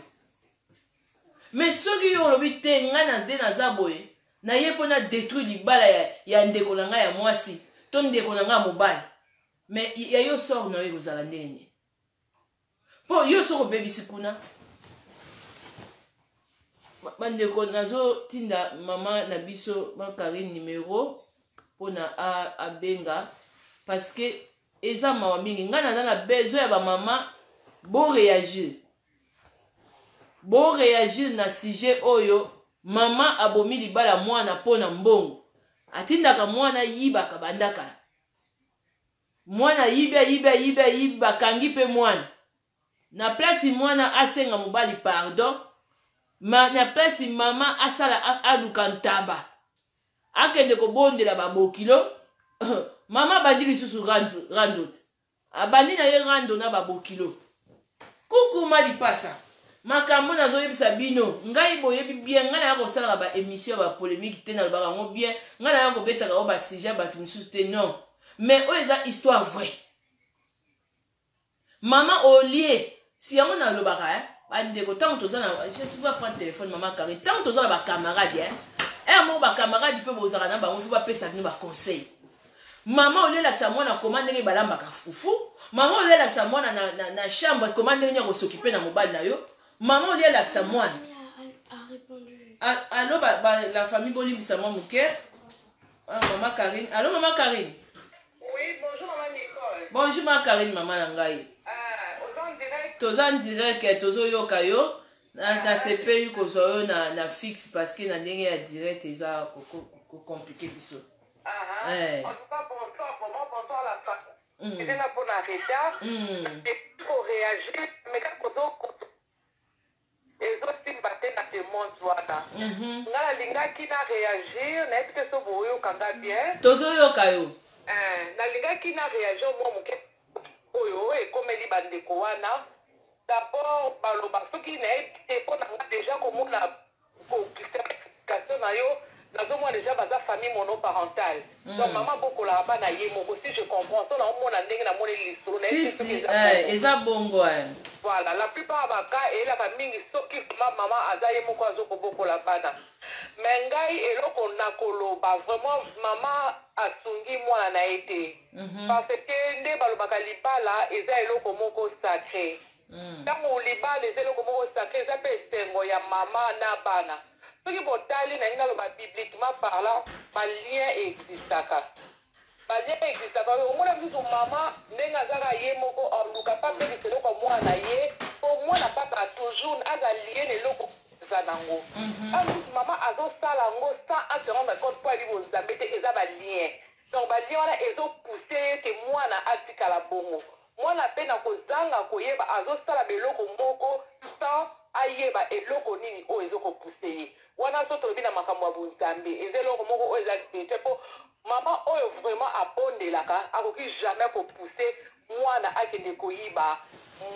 me soki yo olobi te ngai na nde naza boye naye mpo na détruire libala ya, ya ndeko na ngai ya mwasi to ndeko na ngai ya mobali me ya yo sort na yo ekozala ndenge nini mpo yo soki obebisi kuna bandeko nazotinda mama na biso makarine numero mpona abenga parce que eza mawa mingi ngai naza na besoin ya bamama boréagir boréagir na sujet oyo mama abomi libala mwana mpo na mbongo atindaka mwana ayibaka banda kala mwana ayibi ayibi ayibi ayibi bakangi mpe mwana na place mwana asenga mobali pardon ma, na place mama asala aluka ntaba akende kobondela babokilo mama abandi lisusu rando te abandi na ye rando na babokilo kuku malipasa makambo nazoyebisa bino ngai boyebi bien ngai naya kosalaka ba émission ya ba polémique te nalobaka yango bien ngai naya kobetaka yango ba sujet ya bato mosusu te non mais oyo eza histoire vraie mama olie si yango nalobaka eh? bandeko ntango toza na je suis pas prendre téléphone mama kari ntango toza na bacamarade eh? ere moko bacamarade mpe bozalaka na bango fo bapesa bino baconseil mama olie elakisa mwana koma ndenge balambaka fufu mama olie elakisa mwana na, na, na chambre koma ndenge nini akosokipe na mobali na yo mama olie elakisa mwana alo ba, ba, la famille bolimbisa mwa moke ah, mama Karine alo mama Karine. Oui, bonjour maman Nicole. Bonjour ma Karine mama na ngai. Ah, oza en direct? Toza en direct tozoyoka yo. Nasepeli kozwa yo na, na fixe parce que na ndenge ya direct eza kocomplike biso. Ah, Eh. En tout cas, bonsoir, vraiment bonsoir la famille. Eza na mpona retard. Koréagir, mais kaka ozo ezosimba te na demande wana. Nga nalingaki na réagir, nayebi te so boyoka nga bien. Tozoyoka yo. Nalingaki na réagir mwa moke oyo ekomeli bandeko wana. D'abord baloba soki nayebi te mpo na nga déjà komona explication na yo, nazomona déjà baza famille monoparentale. Donc mama bokolaka bana ye moko, si je comprends, so naomona ndenge namoneli lisolo si si eza bongo. Voilà, la plupart ya baka eyelaka mingi soki vraiment mama aza ye moko azokobokola bana. Mais ngai eloko nakoloba, vraiment mama asungi mwana na ye te, parce que nde balobaka libala eza eloko moko sacré. Ntango libala eza eloko moko sacré, eza mpe esengo ya mama na bana. Soki botali nangi naloba bibliquement parlant, balien existaka, balien existaka. Omona lisusu mama ndenge azaka ye moko aluka pa apekisa eloko ya mwana ye po mwana kaka toujours aza lie na eloko eza nango. Alusu mama azosala yango sans ase rendre compte po ali bozambe te, eza balien. Donc balien wana ezopousse ye ke mwana atikala bongo. Mwana mpe na kozanga koyeba azosala beloko moko sans ayeba eloko nini oyo ezokopousse ye wana. So tolobi na makambo ya bonzambe, eza eloko moko oyo eza spirituel, mpo mama oyo vraiment abondelaka akoki jamais kopousse mwana akende koyiba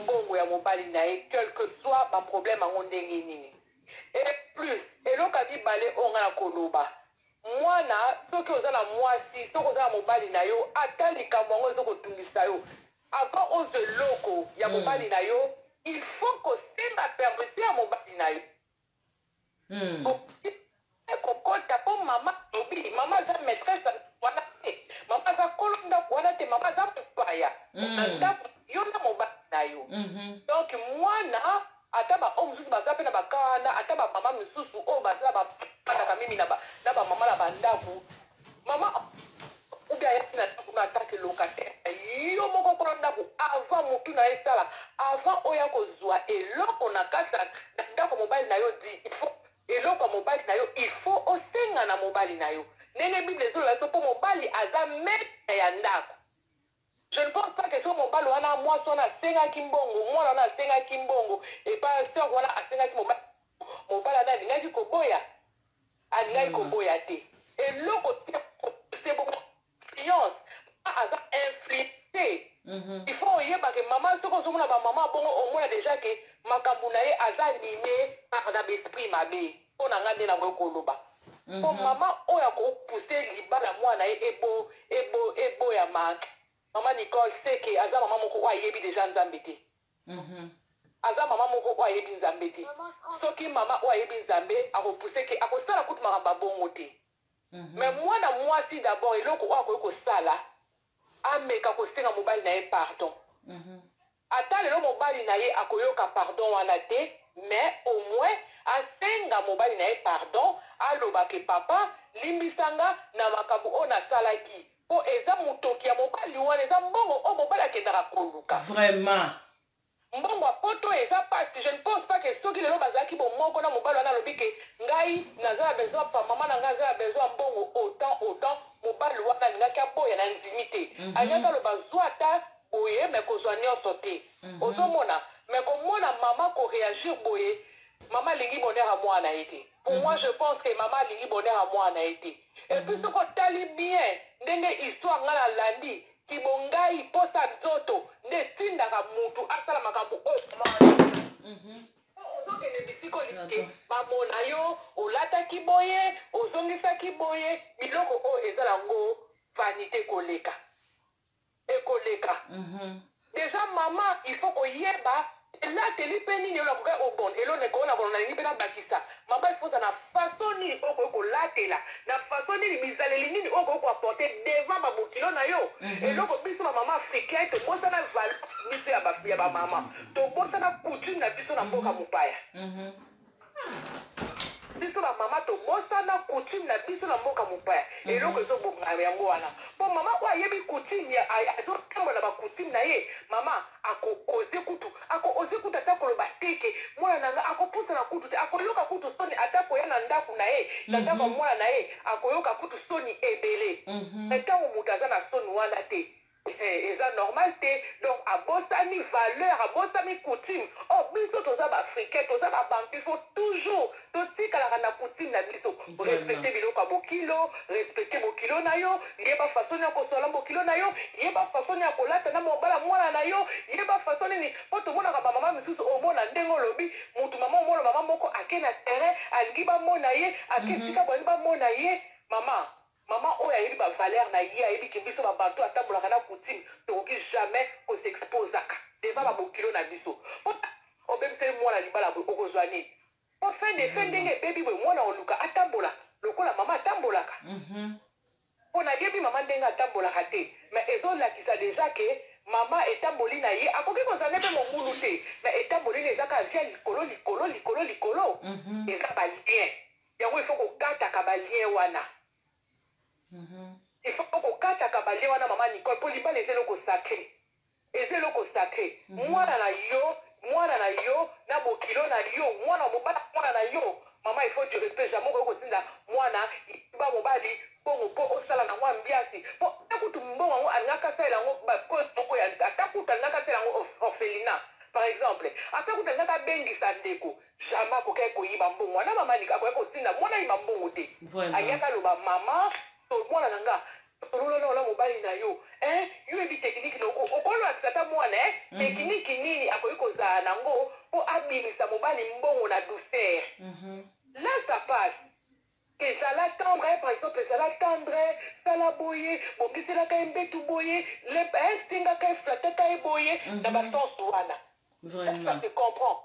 mbongo ya mobali na ye, quel que soit baproblème yango ndenge nini. Et plus eloko ya mibale oyo nga na koloba, mwana soki oza na mwasi, soki oza na mobali na yo, ata likambo yango ezokotungisa yo, avant ozwa eloko ya mobali na yo, il faut kosenga permission ya mobali na yo. Kokota mpo mama alobi mama aza maîtresse wana te, mama aza kolo ndako wana te, mama aza mopaya na ndako. Yo na mobali na yo. Donc mwana, ata baoyo mosusu baza mpe na baka wana, ata bamama mosusu oyo baza bafandaka mingi na bamama na bandako, mama ou bien ayaki na ndako na atake locataire, yo moko kolo ndako, avant motu na ye esala, avant oya kozwa eloko na kati na ndako mobali na yo, di il faut eloko ya mobali na yo, il faut osenga na mobali na yo, ndenge Bible ezoloba biso, mpo mobali aza maître ya ndako. Je ne pense pas que soki mobali wana, mwasi wana asengaki mbongo, mwana wana asengaki mbongo epai sœur wana asengaki mobali, mobali wana alingaki koboya, alingaki koboya te. Eloko te, se bongo influence, aza influencé. Il faut oyeba ke mama, soki ozomona bamama bongo, omona déjà ke makambo na ye aza animé par na baesprit mabe. Mpo na nga, nde nango koloba, mpo mama oyo akopousse libala mwana ye ebo ebo eboyama, mama Nicole, seke aza mama moko oyo ayebi déjà Nzambe te. Aza mama moko oyo ayebi Nzambe te. Soki mama oyo ayebi Nzambe, akopousse ke akosala kutu makambo abongo te. Mais mwana mwasi, d'abord eloko oyo akoki kosala, ameka kosenga mobali na ye pardon. Ata lelo mobali na ye akoyoka pardon wana te, mais au moins asenga mobali na ye pardon, aloba ke: "Papa, limbisanga na makambo oyo nasalaki," mpo eza motoki ya mobali wana, eza mbongo oyo mobali akendaka koluka. Mbongo ya poto eza pasi. Je ne pense pas ke soki lelo bazalaki bomoko na mobali wana, alobi ke: "Ngai naza na besoin pa mama na ngai, aza na besoin ya mbongo autant autant," mobali wana alingaki aboya. Na ndimi te. Alingaki aloba: "Zwa ata boye, me kozwa nyonso te." Ozomona, me komona mama koréagir boye, mama alingi bonheur ya mwana ye te. Pour moi, je pense que mama alingi bonheur ya mwana ye te. Et puis soki otali bien ndenge histoire ngai nalandi, kibongai, posa nzoto nde etindaka mutu asala makambo oyo. Ozokende bisika olingi bamona yo, olataki boye, ozongisaki boye, biloko oyo eza nango vanité, koleka ekoleka. Déjà mama, il faut koyeba elateli mpe nini oyo nakoki obon eloko oyo nakolo nalingi mpe nabakisa. Mama, il faut oza na façon nini oyo okoki kolatela, na façon nini, bizaleli nini oyo okoki koapporter devant babokilo na yo. Eloko biso bamama africain tobosana, valeur biso ya bamama, tobosana coutume na biso na mboka mopaya. Biso bamama tobosana coutume na biso na mboka mopaya. Eloko ezobonga yango wana, mpo mama oyo ayebi coutume, azotambola bacoutume na ye, mama akoose kutu, akoose kutu ata koloba te ke mwana na nga akopusana kutu te, akoyoka kutu soni ata koya na ndako na ye, na ndako ya mwana na ye, akoyoka kutu soni ebele. Ntango moto aza na soni wana te, eza normal te. Donc abosani valeur, abosani coutume. Or biso toza baafricain, toza babantu, il faut toujours totikalaka na coutume na biso, respecte biloko ya bokilo, respecte bokilo na yo, yeba façon ya kosola bokilo na yo, yeba façon ya kolata na mobala mwana na yo, yeba façon nini. Mpo tomonaka bamama misusu, omona ndenge olobi mutu mama, omona mama moko ake na terrain, alingi bamona ye, ake esika bolingi bamona ye. Mama, mama oyo ayebi bavaleur na ye, ayebi ke biso babantu atambolaka na coutume, tokoki jamais kos'exposaka devant babokilo na biso. Po obebiseli mwana libala boye, okozwa nini? Po fin de fin, ndenge ebebi boye, mwana oluka atambola lokola mama atambolaka. Mpo nayebi mama ndenge atambolaka te, mais ezolakisa déjà ke mama etamboli na ye akoki kozala mpe mobulu te, mais etamboli na eza kaka via likolo, likolo, likolo, likolo. Eza balien yango, il faut kokataka balien wana, il faut kokataka balien wana, mama Nicole, mpo libala eza eloko sacré, eza eloko sacré. Mwana na yo, mwana na yo na bokilo na yo, mwana mobali, mwana na yo, mama, il faut du respect. Jamais okoki kotinda mwana ba mobali bongo mpo osala nango ambiance, mpo ata kutu mbongo yango alingaka asalela yango bacause moko ya, ata kutu alingaka asalela yango orphelinat par exemple, ata kutu alingaka abengisa ndeko, jamais akokaki koyiba mbongo wana. Mama akoki kotinda mwana ayiba mbongo te. Ayaka aloba: "Mama, mwana na nga, tololona ola mobali na yo, yo yebi technique na okolakisa ata mwana technique nini akoki kozala nango mpo abimisa mobali mbongo na douceur." Là ça passe, ezala tendre, par exemple, ezala tendre, sala boye, bongiselaka ye mbetu boye, esengaka, eflataka ye boye na basens wana. Ça se comprend,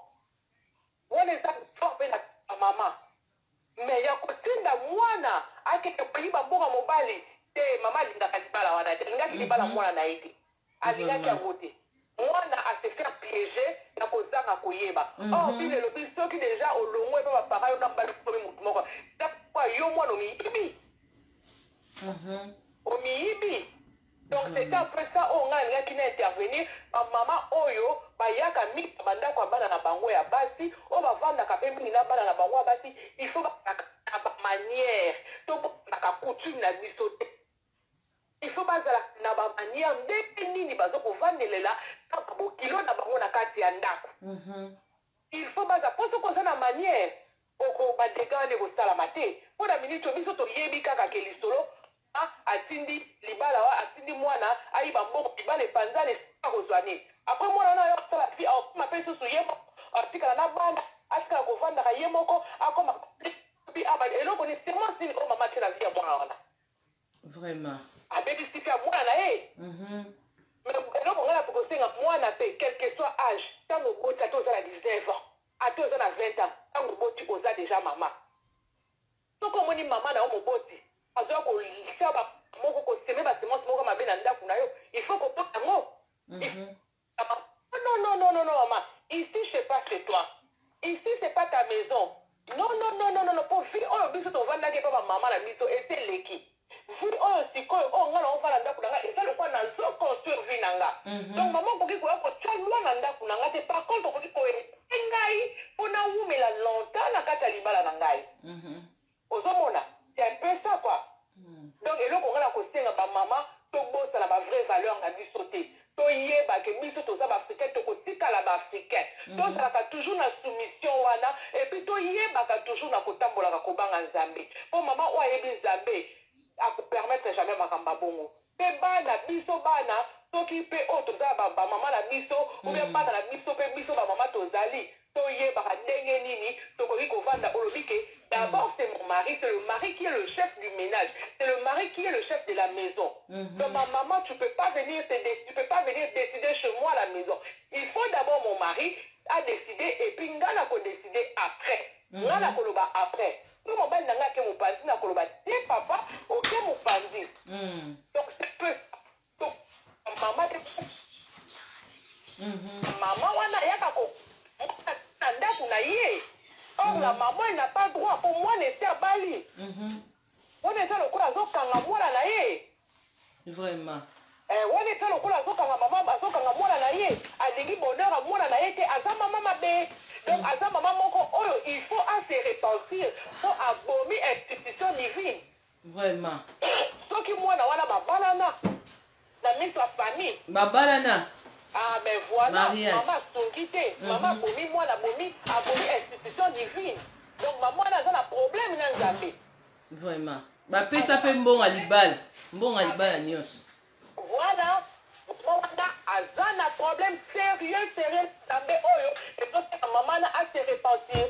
wana eza fort mpe na mama. Mais ya kotinda mwana akende koyiba mbongo mobali te, mama alingaka libala wana te, alingaki libala mwana na ye te, alingaki yango te. Mwana a se faire pieger na kozanga koyeba. Or Bible elobi soki dejà olongwe epa ba parents yo na mobali bokomi mutu moko. Eza pourquoi yo mwana omiyibi. Omiyibi. Donc c'est un peu ça oyo ngai nalingaki na intervenir ba mama oyo bayaka mingi na bandako ya bana na bango ya basi oyo bavandaka pe mingi na bana na bango ya basi il faut bazalaka na ba manière tobosanaka coutume na biso te. Il faut bazala na ba manière ndenge nini bazo kovandelela na ba bokilo na bango na kati ya ndaku. Il faut baza po soki oza na manière oko ba degats wana ekosalama te. Po na minute oyo biso toyebi kaka ke lisolo mama atindi libala wa atindi mwana ayiba mbongo libala epanzani esika akozua nini? Après mwana wana ayo asala vie akokoma pe lisusu ye moko atikala na bana atikala kovandaka ye moko akoma eloko nini semence nini oyo mama atie na vie ya mwana wana? Vraiment. Abebisi pe mwana na ye. Mais eloko nga na kosenga mwana pe quel que soit age tango oboti ata oza na 19 ans ata oza na 20 ans tango oboti oza dejà mama. Soki omoni mama na yo moboti azoya kotia ba moko ko semer ba semence moko mabe na ndaku na yo il faut kobota yango. Non non non non non maman ici c'est pas chez toi ici c'est pas ta maison non non non non non po vie oyo biso tovandaki epa ba maman na biso esi eleki vie oyo sikoyo oyo nga naovanda ndaku na nga eza lokola nazo construire vie na nga donc maman okoki koya kotia loi na ndaku na nga te par contre okoki ko aider ngai po nawumela longtemps na kati ya libala na ngai Ozomona? C'est un peu ça quoi. Donc eloko nga nakosenga ba maman tobosana ba vraie valeur na biso te. Toyeba que biso toza ba africain tokotikala ba africain. Tozalaka toujours na soumission wana et puis toyebaka toujours na kotambolaka kobanga Nzambe. Po maman oyo ayebi Nzambe ako permettre jamais makambo ya bongo. Pe bana biso bana soki pe oyo toza ba ba maman na biso ou bien bana na biso pe biso ba maman tozali toyebaka ndenge nini tokoki kovanda olobi ke d'abord c'est mon mari c'est le mari qui est le chef du menage c'est le mari qui est le chef de la maison donc ma maman tu peux pas venir te tu peux pas venir decider chez moi à la maison il faut d'abord mon mari a decider et puis nga nako decider après Nga nakoloba après soki mobali na nga ake mopanzi nakoloba te papa oke mopanzi donc c'est peu donc mama te mama wana ayaka ko na ndako na ye or la maman elle n'a pas droit po mwana esi abali wana eza lokola azokanga mwana na ye Vraiment. Eh, wana eza lokola azokanga mama azokanga mwana na ye alingi bonheur ya mwana na ye te aza mama mabe donc aza mama moko oyo il faut a se repentir po abomi institution divine. Vraiment. Soki mwana wana babalana na miso ya famille. Babalana. Ah mais voilà, Mariage. mama asungi te, mama abomi mwana abomi abomi institution divine. Donc mama wana aza na problème na Nzambe. Vraiment. Ba pesa pe mbongo ya libala. Mbongo ya libala nionso. Voilà. Maman wana aza na problème sérieux sérieux Nzambe oyo ezosenga maman wana a se repentir.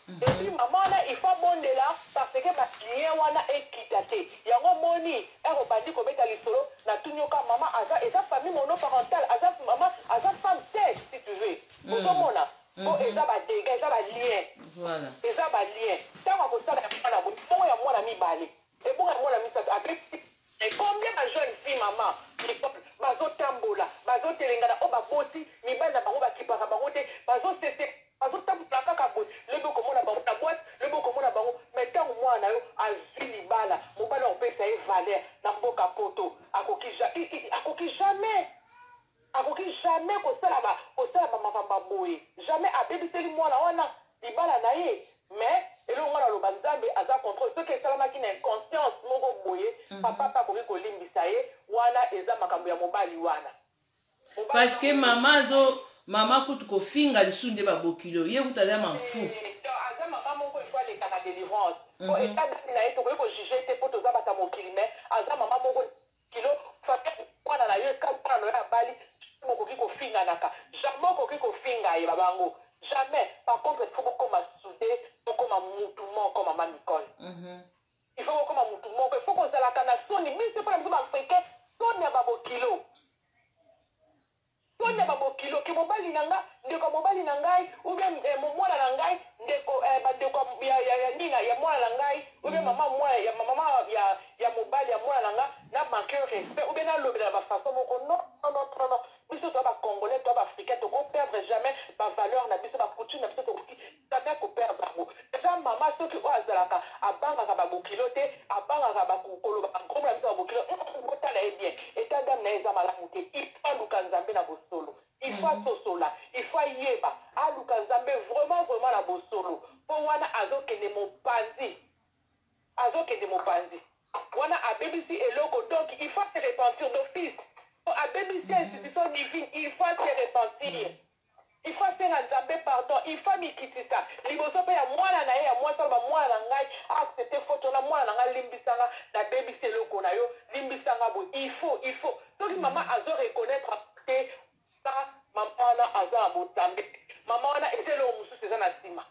Et puis maman wana il faut abondela parce que ba lien wana ekita te. Yango omoni heure obandi kobeta lisolo natuni yo kaka maman aza eza famille monoparentale aza maman aza femme seule si tu veux. Ozomona? Po eza ba degats eza ba lien. Voilà. Eza ba lien. Tango akosala ya mwana boye bongo ya mwana mibale ebongo ya mwana misatu apesi mais combien ba jeune fille maman Nicole bazo tambola bazo telengana oyo baboti mibali na bango bakipaka bango te bazo sese bazo tambola kaka boye lobi okomona bango na boite lobi okomona bango mais tango mwana na yo azui libala mobali akopesa ye valeur na mboka poto akoki akoki jamais Akoki jamais kosala ba kosala ba makambo ya boye jamais abebiseli mwana wana libala na ye mais eloko nga naloba nzambe aza controle soki esalamaki na inconscience moko boye papa pe akoki kolimbisa ye wana eza makambo ya mobali wana mobali Parce que mama azo mama kutu kofinga lisusu nde ba bokilo ye kutu aza m'en fou. Donc aza mama moko il faut aleka na delivrance po etat d'ame na ye tokoki ko juger te po toza batu ya mokili mais aza mama moko Kilo famille mwana na yo esika mwana na yo abali jamais bokoki kofinganaka jamais okoki kofinga ye ba bango jamais par contre il faut bokoma soude bokoma mutu moko maman Nicole il faut bokoma mutu moko il faut kozalaka na soni biso pona biso ba africain soni ya ba bokilo Soni ya ba bokilo ke mobali na nga ndeko ya mobali na ngai ou bien eh, mwana na ngai ndeko eh, ba ndeko ya, ya, ya nina ya mwana na ngai ou bien mama mwana ya mama ya, ya mobali ya mwana na nga na manque respect ou bien nalobela na ba façon moko non non non non non. Biso toza bacongolais, toza baafricain, tokoperdre jamais bavaleur na biso, bacoutume na biso, tokoki jamais koperdre yango. Eza mama soki oyo azalaka, abangaka babokilo te, abangaka koloba nkombo na biso babokilo. Botala ye bien, état d'âme na ye eza malamu te. Il faut aluka Nzambe na bosolo, il faut asosola, il faut ayeba, aluka Nzambe vraiment vraiment na bosolo, mpo wana azokende mopanzi, azokende mopanzi wana, abebisi eloko. Donc il faut se repentir d'office. Abebisi institution divine, il faut se repentir, il faut asenga Nzambe pardon, il faut amikitisa liboso mpe ya mwana na ye ya mwasi, aloba: "Mwana na ngai, accepte faute wana. Mwana na ngai, limbisanga, nabebisi eloko na yo, limbisanga." Boye il faut soki mama azo reconnaître te, mama wana aza na botambe. Mama wana eza eloko mosusu eza na nsima,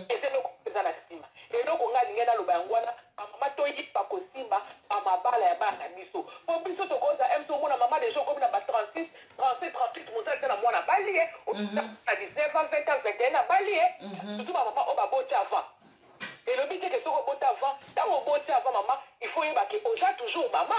eza eloko eza na nsima. Eloko ngai alingi naloba yango wana: bamama, toyiba kosimba bamabala ya bana na biso, mpo biso tokoza mso omona mama déjà okomi na ba 36, 37, 38, mosali te na mwana bali ye na 19 ans, 20 ans, 21, abali ye. Surtout bamama oyo baboti avant. Elobi te ke soki oboti avant, ntango oboti avant, mama, il faut oyeba ke oza toujours mama.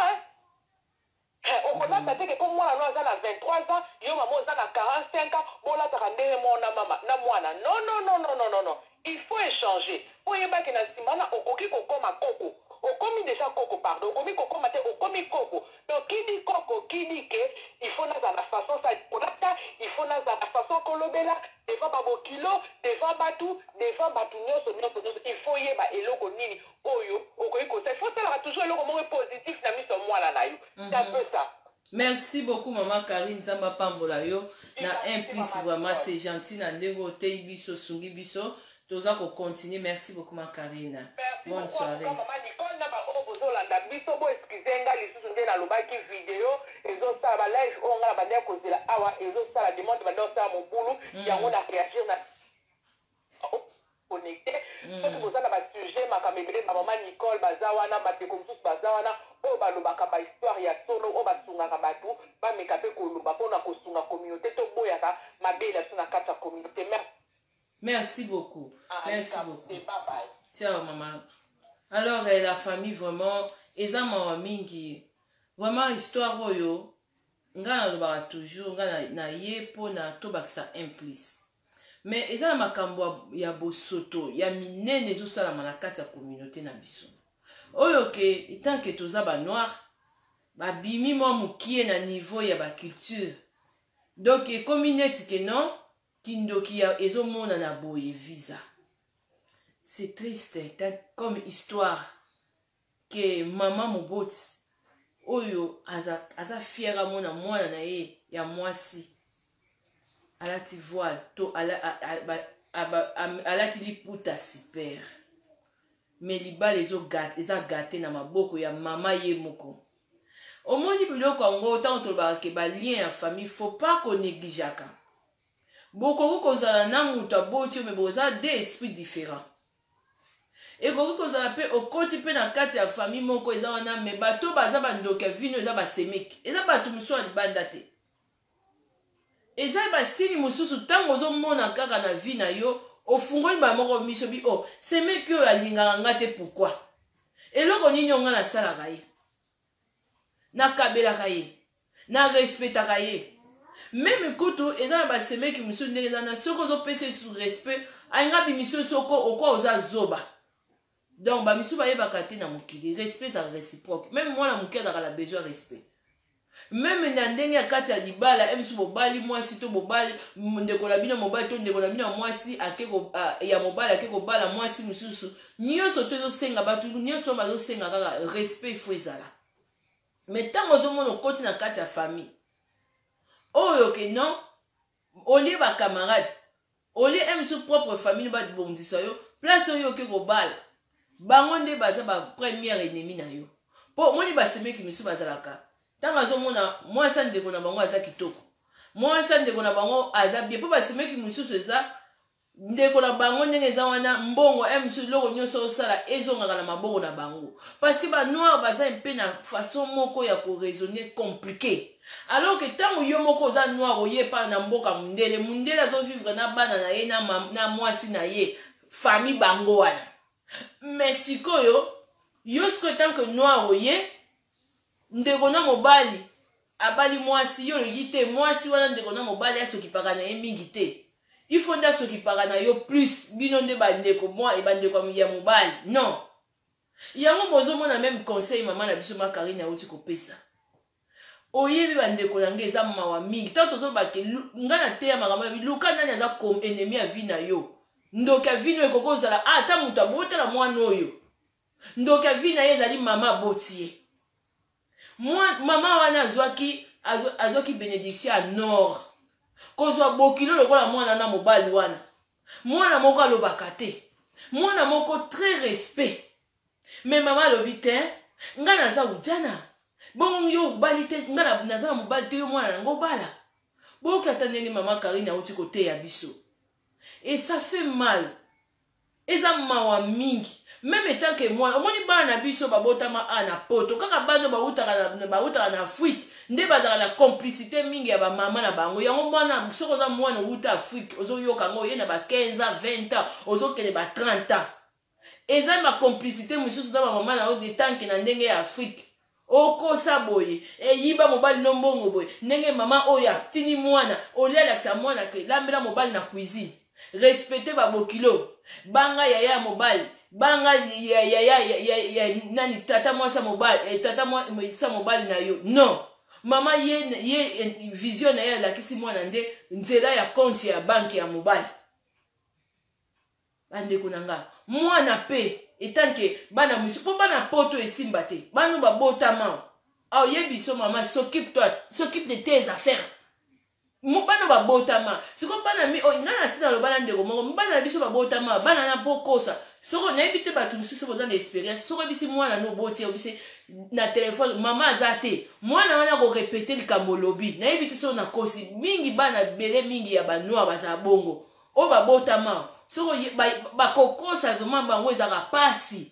Okolata te ke mpo mwana no aza na 23 ans, yo mama oza na 45 ans, bolataka ndenge moko na mama na mwana. Non, non, non, non, non, non, non, il faut échanger. Mpo oyebaki na nsima wana okoki kokóma koko, okomi déjà koko, pardon, okomi kokóma te, okomi koko. Donc kidi koko kidi ke il faut nazala na façon sa kolata, il faut nazala na façon kolobela devant babokilo, devant bato, devant bato nyonso nyonso nyonso. Il faut yeba eloko nini oyo okoki kosala. Il faut osalaka toujours eloko moko positif na miso ya mwana na yo. C'est un peu ça. Merci beaucoup, mama Karine. Nzambe apambola yo na un plus. Vraiment, c'est gentil na ndenge oteyi biso, osungi biso, toza kocontinue. Merci beaucoup, ma Karine. Bonne soirée. Mama Nicole, na baoyo bozolanda biso, bo excuse nga lisusu nde nalobaki video ezosala balive oyo nga na bandeki kozela awa, ezosala demande, bande kosala mobulu yango na réagir na connecté. Soki boza na basujet, makambo ebele, bamama Nicole baza wana, bandeko mosusu baza wana oyo balobaka bahistoire ya solo, oyo basungaka bato, bameka mpe koloba mpona kosunga communauté. Toboyaka mabe na biso na kati ya communauté. Merci. Merci beaucoup. Ah, merci beaucoup. Bye bye. Ciao, maman. Alors la famille, vraiment eza mawa mingi, vraiment histoire oyo. Ngai nalobaka toujours, ngai na ye mpona tobakisa un plus, mais eza na makambo ya bosoto ya minene ezosalama na kati ya communauté na biso oyo ke tant que toza banoir, babimi mwa mokie na niveau ya baculture. Donc ekomi neti ke non, kindoki ezomonana boye visa. C'est triste comme histoire ke mama moboti oyo aza fière amona mwana na ye ya mwasi alati voile to alati liputa super, mais libala eza gâté na maboko ya mama ye moko. Omoni biloko yango, ntango tolobaka ke balien ya famille, faut pas konégligeaka. Bokoki kozala na moto aboti yo, mais boza deux esprits différents. Ekoki kozala mpe okoti mpe na kati ya famille moko eza wana, mais bato baza bandoki ya vino, eza basemeki, eza bato mosusu ya libanda te, eza basini mosusu. Ntango ozomona kaka na vie na yo, ofungoli mbala moko miso bi o oh, semeki oyo alingaka nga te. Pourquoi? Eloko nini oyo nga nasalaka ye, nakabelaka ye, narespectaka ye? Même kutu eza na basemeki mosusu ndenge eza na, soki ozopesa esu respect, alinga bimiso soko okwa oza zoba. Donc bamisu bayebaka te na mokili, respect ezalaka réciproque. Même mwana moke azalaka na besoin respect. Même na ndenge ya kati ya libala, misu bobali mwasi to bobali ndeko na bino mobali to ndeko na bino ya mwasi ake ya mobali ake kobala mwasi mosusu, nyonso to ezosenga, bato nyonso bazosenga kaka respect, faut ezala. Mais ntango ozomona okoti na kati ya famille oyo ke non, olie bacamarade, olie misu propre famille babongisa yo, place oyo oke kobala, bango nde baza bapremière ennemi na yo. Mpo omoni basemeki misu bazalaka, ntango azomona mwasi ya ndeko na bango aza kitoko, mwasi ya ndeko na bango aza bien, mpo basemeki mosusu eza ndeko na bango ndenge eza wana, mbongo mosusu, eloko nyonso osala ezongaka na maboko na bango, parce que banoir baza mpe na façon moko ya koraisonner compliqué. Alors que ntango yo moko oza noir, oye pa na mboka mundele, mundele azovivre na bana na ye na mwasi na ye, famille bango wana. Mais sikoyo yo sikoyo, tant que noir, oye ndeko na mobali. Abali mwasi, yo olobi te mwasi wana ndeko na mobali asokipaka na ye mingi te. Il faut nde asokipaka na yo plus, bino nde bandeko mwa bandeko ya mobali. Non, yango bozomona même conseil mama na biso Makarine auti kopesa. Oyebi, bandeko na ngai, eza mawa mingi ntango tozobake. Ngai nateya makambo ya luka nani aza ennemi ya vie na yo. Ndoki ya vie no ekoki kozala ata moto abotala mwana oyo. Ndoki ya vie na ye ezali mama aboti ye. Mama wana azwaki bénédiction ya nord, kozwa bokilo lokola mwana na mobali wana. Mwana moko alobaka te, mwana moko très respect, mais mama alobi te: "Ngai naza ujana bongo, yo obali te, ngai naza na mobali te, yo mwana nango obala." Boyoki ata ndenge mama Karine auti koteya biso, et ça fait mal, eza mawa mingi. Même étant que mwana, omoni bana na biso babotama a na Poto, kaka bana bautaka na Afrique nde bazalaka na complicité mingi ya bamama na bango. Yango mwana, soki oza mwana outa Afrique, ozoyoka yango, oye na ba 15 ans, 20 ans, ozokende ba 30 ans, eza bacomplicité mosusu na bamama na yo. Etanke na ndenge ya Afrique, okosa boye, eyiba mobali no mbongo boye, ndenge mama oyo atini mwana olia, alakisa mwana ke lambela mobali na cuisine, respecte babokilo, banga yaya ya mobali, banga ya, ya, ya, ya, ya, nani, tata mwasi ya mobali, tata mwasi ya mobali na yo. Non, mama ye vision na ye, alakisi mwana nde nzela ya compte ya banque ya mobali. Bandeko na nga, mwana mpe etanke bana misu mpo bana Poto esimba te. Bana babotama, aoyebi so mama s'occupe toi, s'occupe de tes affaires. Bana babotama sikoyo, bana mi oh, ngai na si naloba na ndeko moko, bana na biso babotama, bana na mpo kosa. Soko nayebi te, bato mosusu boza na expérience, soko oyebisi mwana no oboti, oyebisi na telefone mama aza te, mwana wana akorépéter likambo olobi. Nayebi te soko nakosi mingi. Bana ebele mingi ya banoir bazala bongo, oyo babotama, soko bakokosa vraiment bango, ezalaka pasi.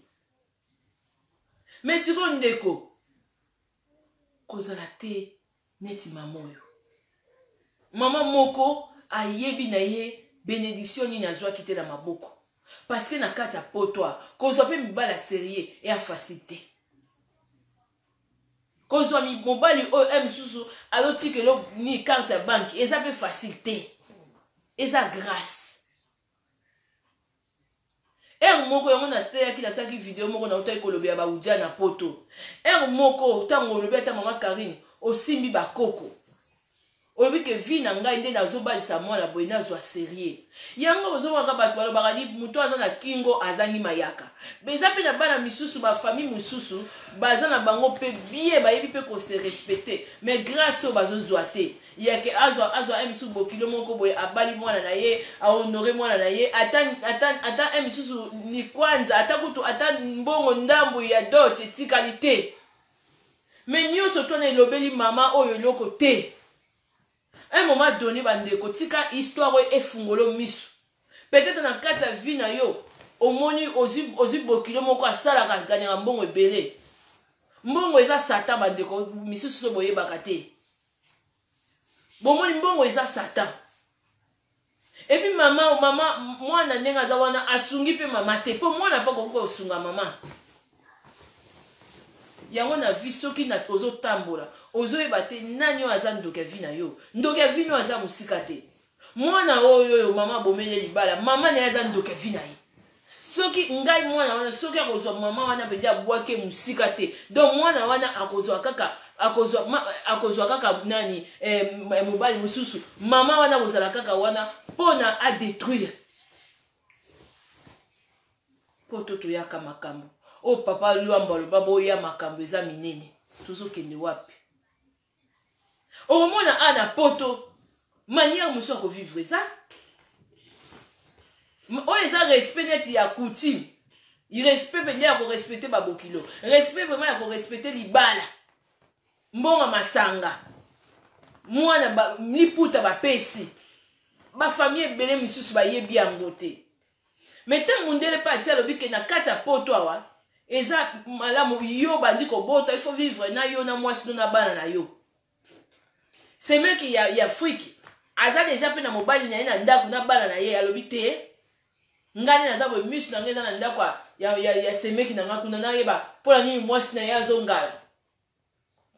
Mais sikoyo ndeko, kozala te neti mama oyo. Mama moko ayebi na ye bénédiction nini azwaki te na maboko, parce que na kati ya Poto, kozwa mpe mibali ya sérieux eya facile te. Kozwa mobali oyo e mosusu azotikela ni carte ya banque, eza mpe facile te, eza grâce. Heure moko yango nateyaki, nasalaki video moko, nautaki kolobela baudia na Poto. Heure moko ntango olobi, ata mama Karine osimbi bakoko, olobi ke vie na ngai nde nazobalisa mwana boye, nazwa sérieux. Yango ozomaka bato balobaka ni moto aza na kingo azangi mayaka. Eza mpe na bana misusu, bafamille mosusu baza na bango mpe bien, bayebi mpe kose respecter, mais grâce oyo bazozwa te, yake azwa misusu bokilo moko boye, abali mwana na ye, ahonorer mwana na ye, ata misusu ni kwanza, ata kutu ata mbongo ndambu ya dot etikali te. Mais nyonso twana elobeli mama oyo eloko te. Un moment donné, bandeko, tika histoire oyo efungolo miso. Peut-être na kati ya vie na yo, omoni ozwi bokilo moko asalaka, aganyaka mbongo ebele. Mbongo eza satan, bandeko misusu, so boyebaka te, bomoni mbongo eza satan. Et puis mama mwana ndenge aza wana, asungi mpe mama te, mpo mwana mpe akoki kosunga mama. Yango na vie, soki na ozotambola, ozoyeba te nani oyo aza ndoki ya vie na yo. Ndoki ya vie no aza mosika te. Mwana oyo mama abomeli libala, mama na ye aza ndoki ya vie na ye. Soki ngai, mwana wana soki akozwa mama wana mpenza, abwaki mosika te. Donc mwana wana akozwa kaka nani, mobali mosusu, mama wana akozala kaka wana mpona adétruire. Mpo to toyaka makambo oyo papa Lwambo aloba, boya makambo eza minene, tozokende wapi? Okomona a na Poto, manière mosusu ya kovivre eza oyo eza respect neti ya coutume, respect mpenza ya korespecter babokilo, respect vraiment ya korespecter libala, mbongo masanga, mwana liputa bapesi. Bafamille ebele misusu bayebi yango te. Mais ntango mondele mpe atia, alobi ke na kati ya Poto awa eza malamu, yo bandi kobota, il faut vivre na yo na mwasi no na bana na yo. Semeki ya Afrique aza déjà mpe na mobali na ye na ndako na bana na ye, alobi te: "Ngai nde naza boye, miso na ngai eza na ndako ya semeki na ngai kuna, nayeba mpona nini mwasi na ye azongala."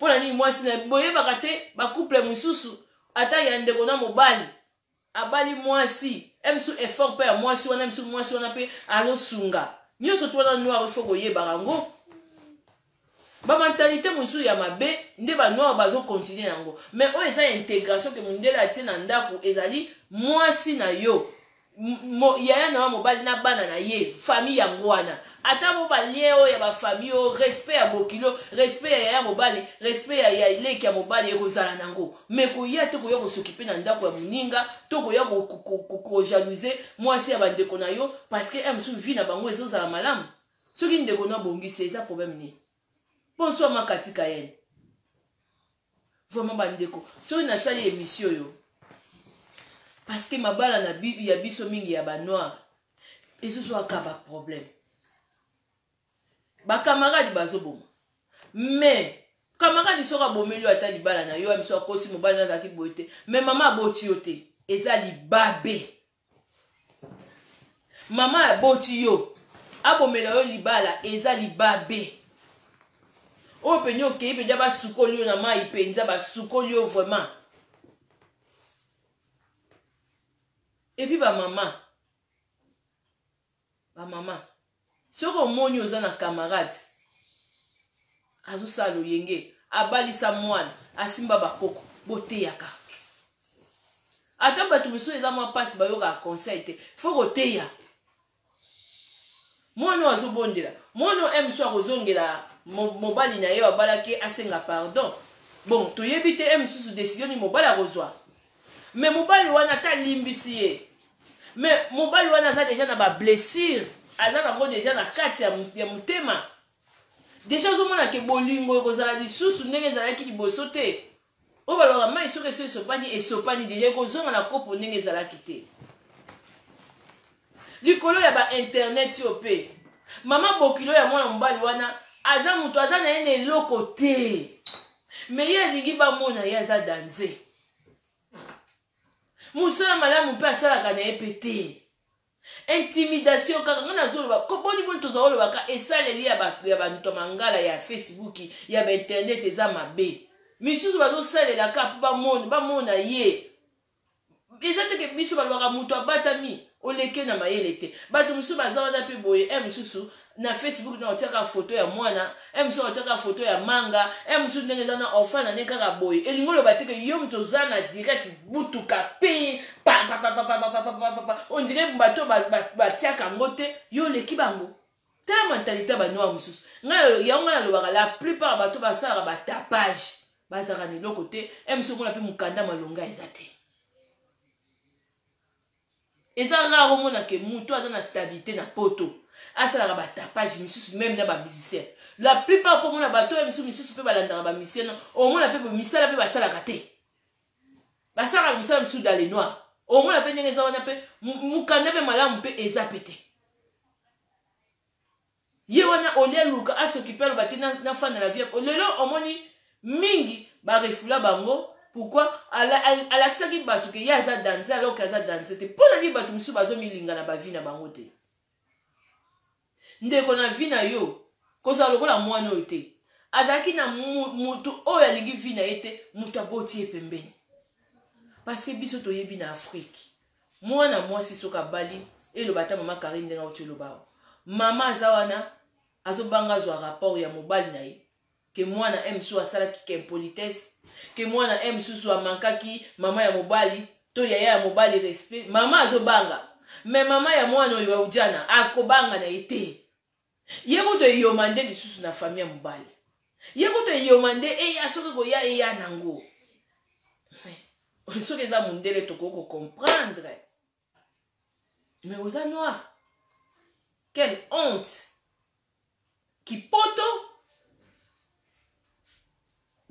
Mpo na nini mwasi na boyebaka te bacouple mosusu ata ya ndeko na mobali abali mwasi mosusu, effort mpe ya mwasi wana, mosusu mwasi wana mpe azosunga nyonso to wana. Noir, il faut koyebaka yango. Bamentalité mosusu ya mabe nde banoir bazocontinuer yango. Mais oyo eza intégration ke mondele atie na ndako, ezali mwasi na yo, yaya na yo mobali na bana na ye, famille yango wana. Ata mo balien oyo ya bafamille oyo, respect ya bokilo, respect ya yaya mobali, respect ya leki ya mobali ekozala nango. Mais koya te, koya kosokipe na ndako ya moninga to koya kojalouser mwasi ya bandeko na yo, parce que mosusu vie na bango ezozala malamu. Soki ndeko na abongisi, eza problème nini? Bonsoir Makatika yene. Vraiment bandeko, soki nasali émission oyo, parce que mabala na ya biso mingi ya banoir ezozwaka baproblème, bacamarade bazoboma. Mais camarade soki abomeli yo ata libala na yo, miso akosi, mobali azalaki boye te, mais mama aboti yo te, eza libabe. Mama aboti yo, abomela yo libala, eza libabe. Oyo pene okei mpenza, basukoli yo na mai mpenza, basukoli yo vraiment. Et puis bamama, soki omoni oza na camarade azosala loyenge, abalisa mwana, asimba bakoko, boteyaka. Ata bato mosusu eza mwa mpasi, bayokaka conseil te. Faut koteya mwana oyo azobondela, mwana oyo mosusu akozongela mobali na ye abalaki, asenga pardon. Bon, toyebi te mosusu décision nini mobali akozwa. Mais mobali wana ata alimbisi ye, mais mobali wana aza déjà na bablessure, aza nango déjà na kati ya motema. Déjà ozomona ke bolingo ekozala lisusu ndenge ezalaki liboso te. Oyo balobaka, mai soki esi esopani, esopani déjà, ekozonga na kopo ndenge ezalaki te. Likolo ya bainternet oyo mpe, mama bokilo ya mwana mobali wana aza moto aza na ye na eloko te, mais ye alingi bamona ye aza danger. Mosala malamu mpe asalaka na ye mpe te, intimidation kaka. Ngai nazoloba, boni boni toza kolobaka, esaleli ya bato ya mangala ya Facebook, ya bainternet eza mabe. Misusu bazosalela kaka mpo bamona ye. Eza teke biso balobaka moto abatami oleke na mayele te. Bato mosusu baza wana mpe boye, e mosusu na Facebook na otiaka foto ya mwana, e mosusu otiaka foto ya manga, e mosusu ndenge eza na orphan na nde kaka boye. Elingi oloba teke yo moto oza na direct butuka pe papapapapapapapa, on dirait bato batiaka yango te, yo oleki bango. Tala mentalité ya banoir mosusu. Yango ngai nalobaka, la plupart ya bato basalaka batapage bazalaka na eloko te. E mosusu omona mpe mokanda malonga eza te. Eza rare omona ke moto aza na stabilité na poto asalaka batapage. Misusu même na bamusicien, la plupart mpo omona bato oyo misusu mpe balandaka bamusicien, no omona mpe misala mpe basalaka te, basalaka misala misusu dans le noir. Omona mpe ndenge eza wana mpe, mokanda mpe malamu mpe eza mpe te. Ye wana olia luka asokipe, aloba te nafanda na vie. Lelo omoni mingi barefula bango. Pourquoi? Alakisaki bato ke ye aza danger, alors ke aza danger te. Mpo na nini bato mosusu bazomilinga na bavie na bango te? Ndeko, na vie na yo kozala lokola mwana oyo te. Azalaki na motu oyo alingi vie na ye te, moto aboti ye pembeni. Parce que biso toyebi na Afrique, mwana mwasi soki abali, eloba ata mama Karine ndenge auti oloba awa, mama aza wana azobanga azwa rapport ya mobali na ye ke mwana m mosusu asalaki ke impolitesse, ke mwana m mosusu amankaki mama ya mobali to yaya ya mobali respect. Mama azobanga. Mais mama ya mwana oyo Ujana akobanga na ye te. Ye kutu eyoma nde lisusu na famille ya mobali, ye kutu eyoma nde eya, soki koya eya nango. Soki eza mondele, tokoki kocomprendre, mais oza noir, quelle honte! Kipoto,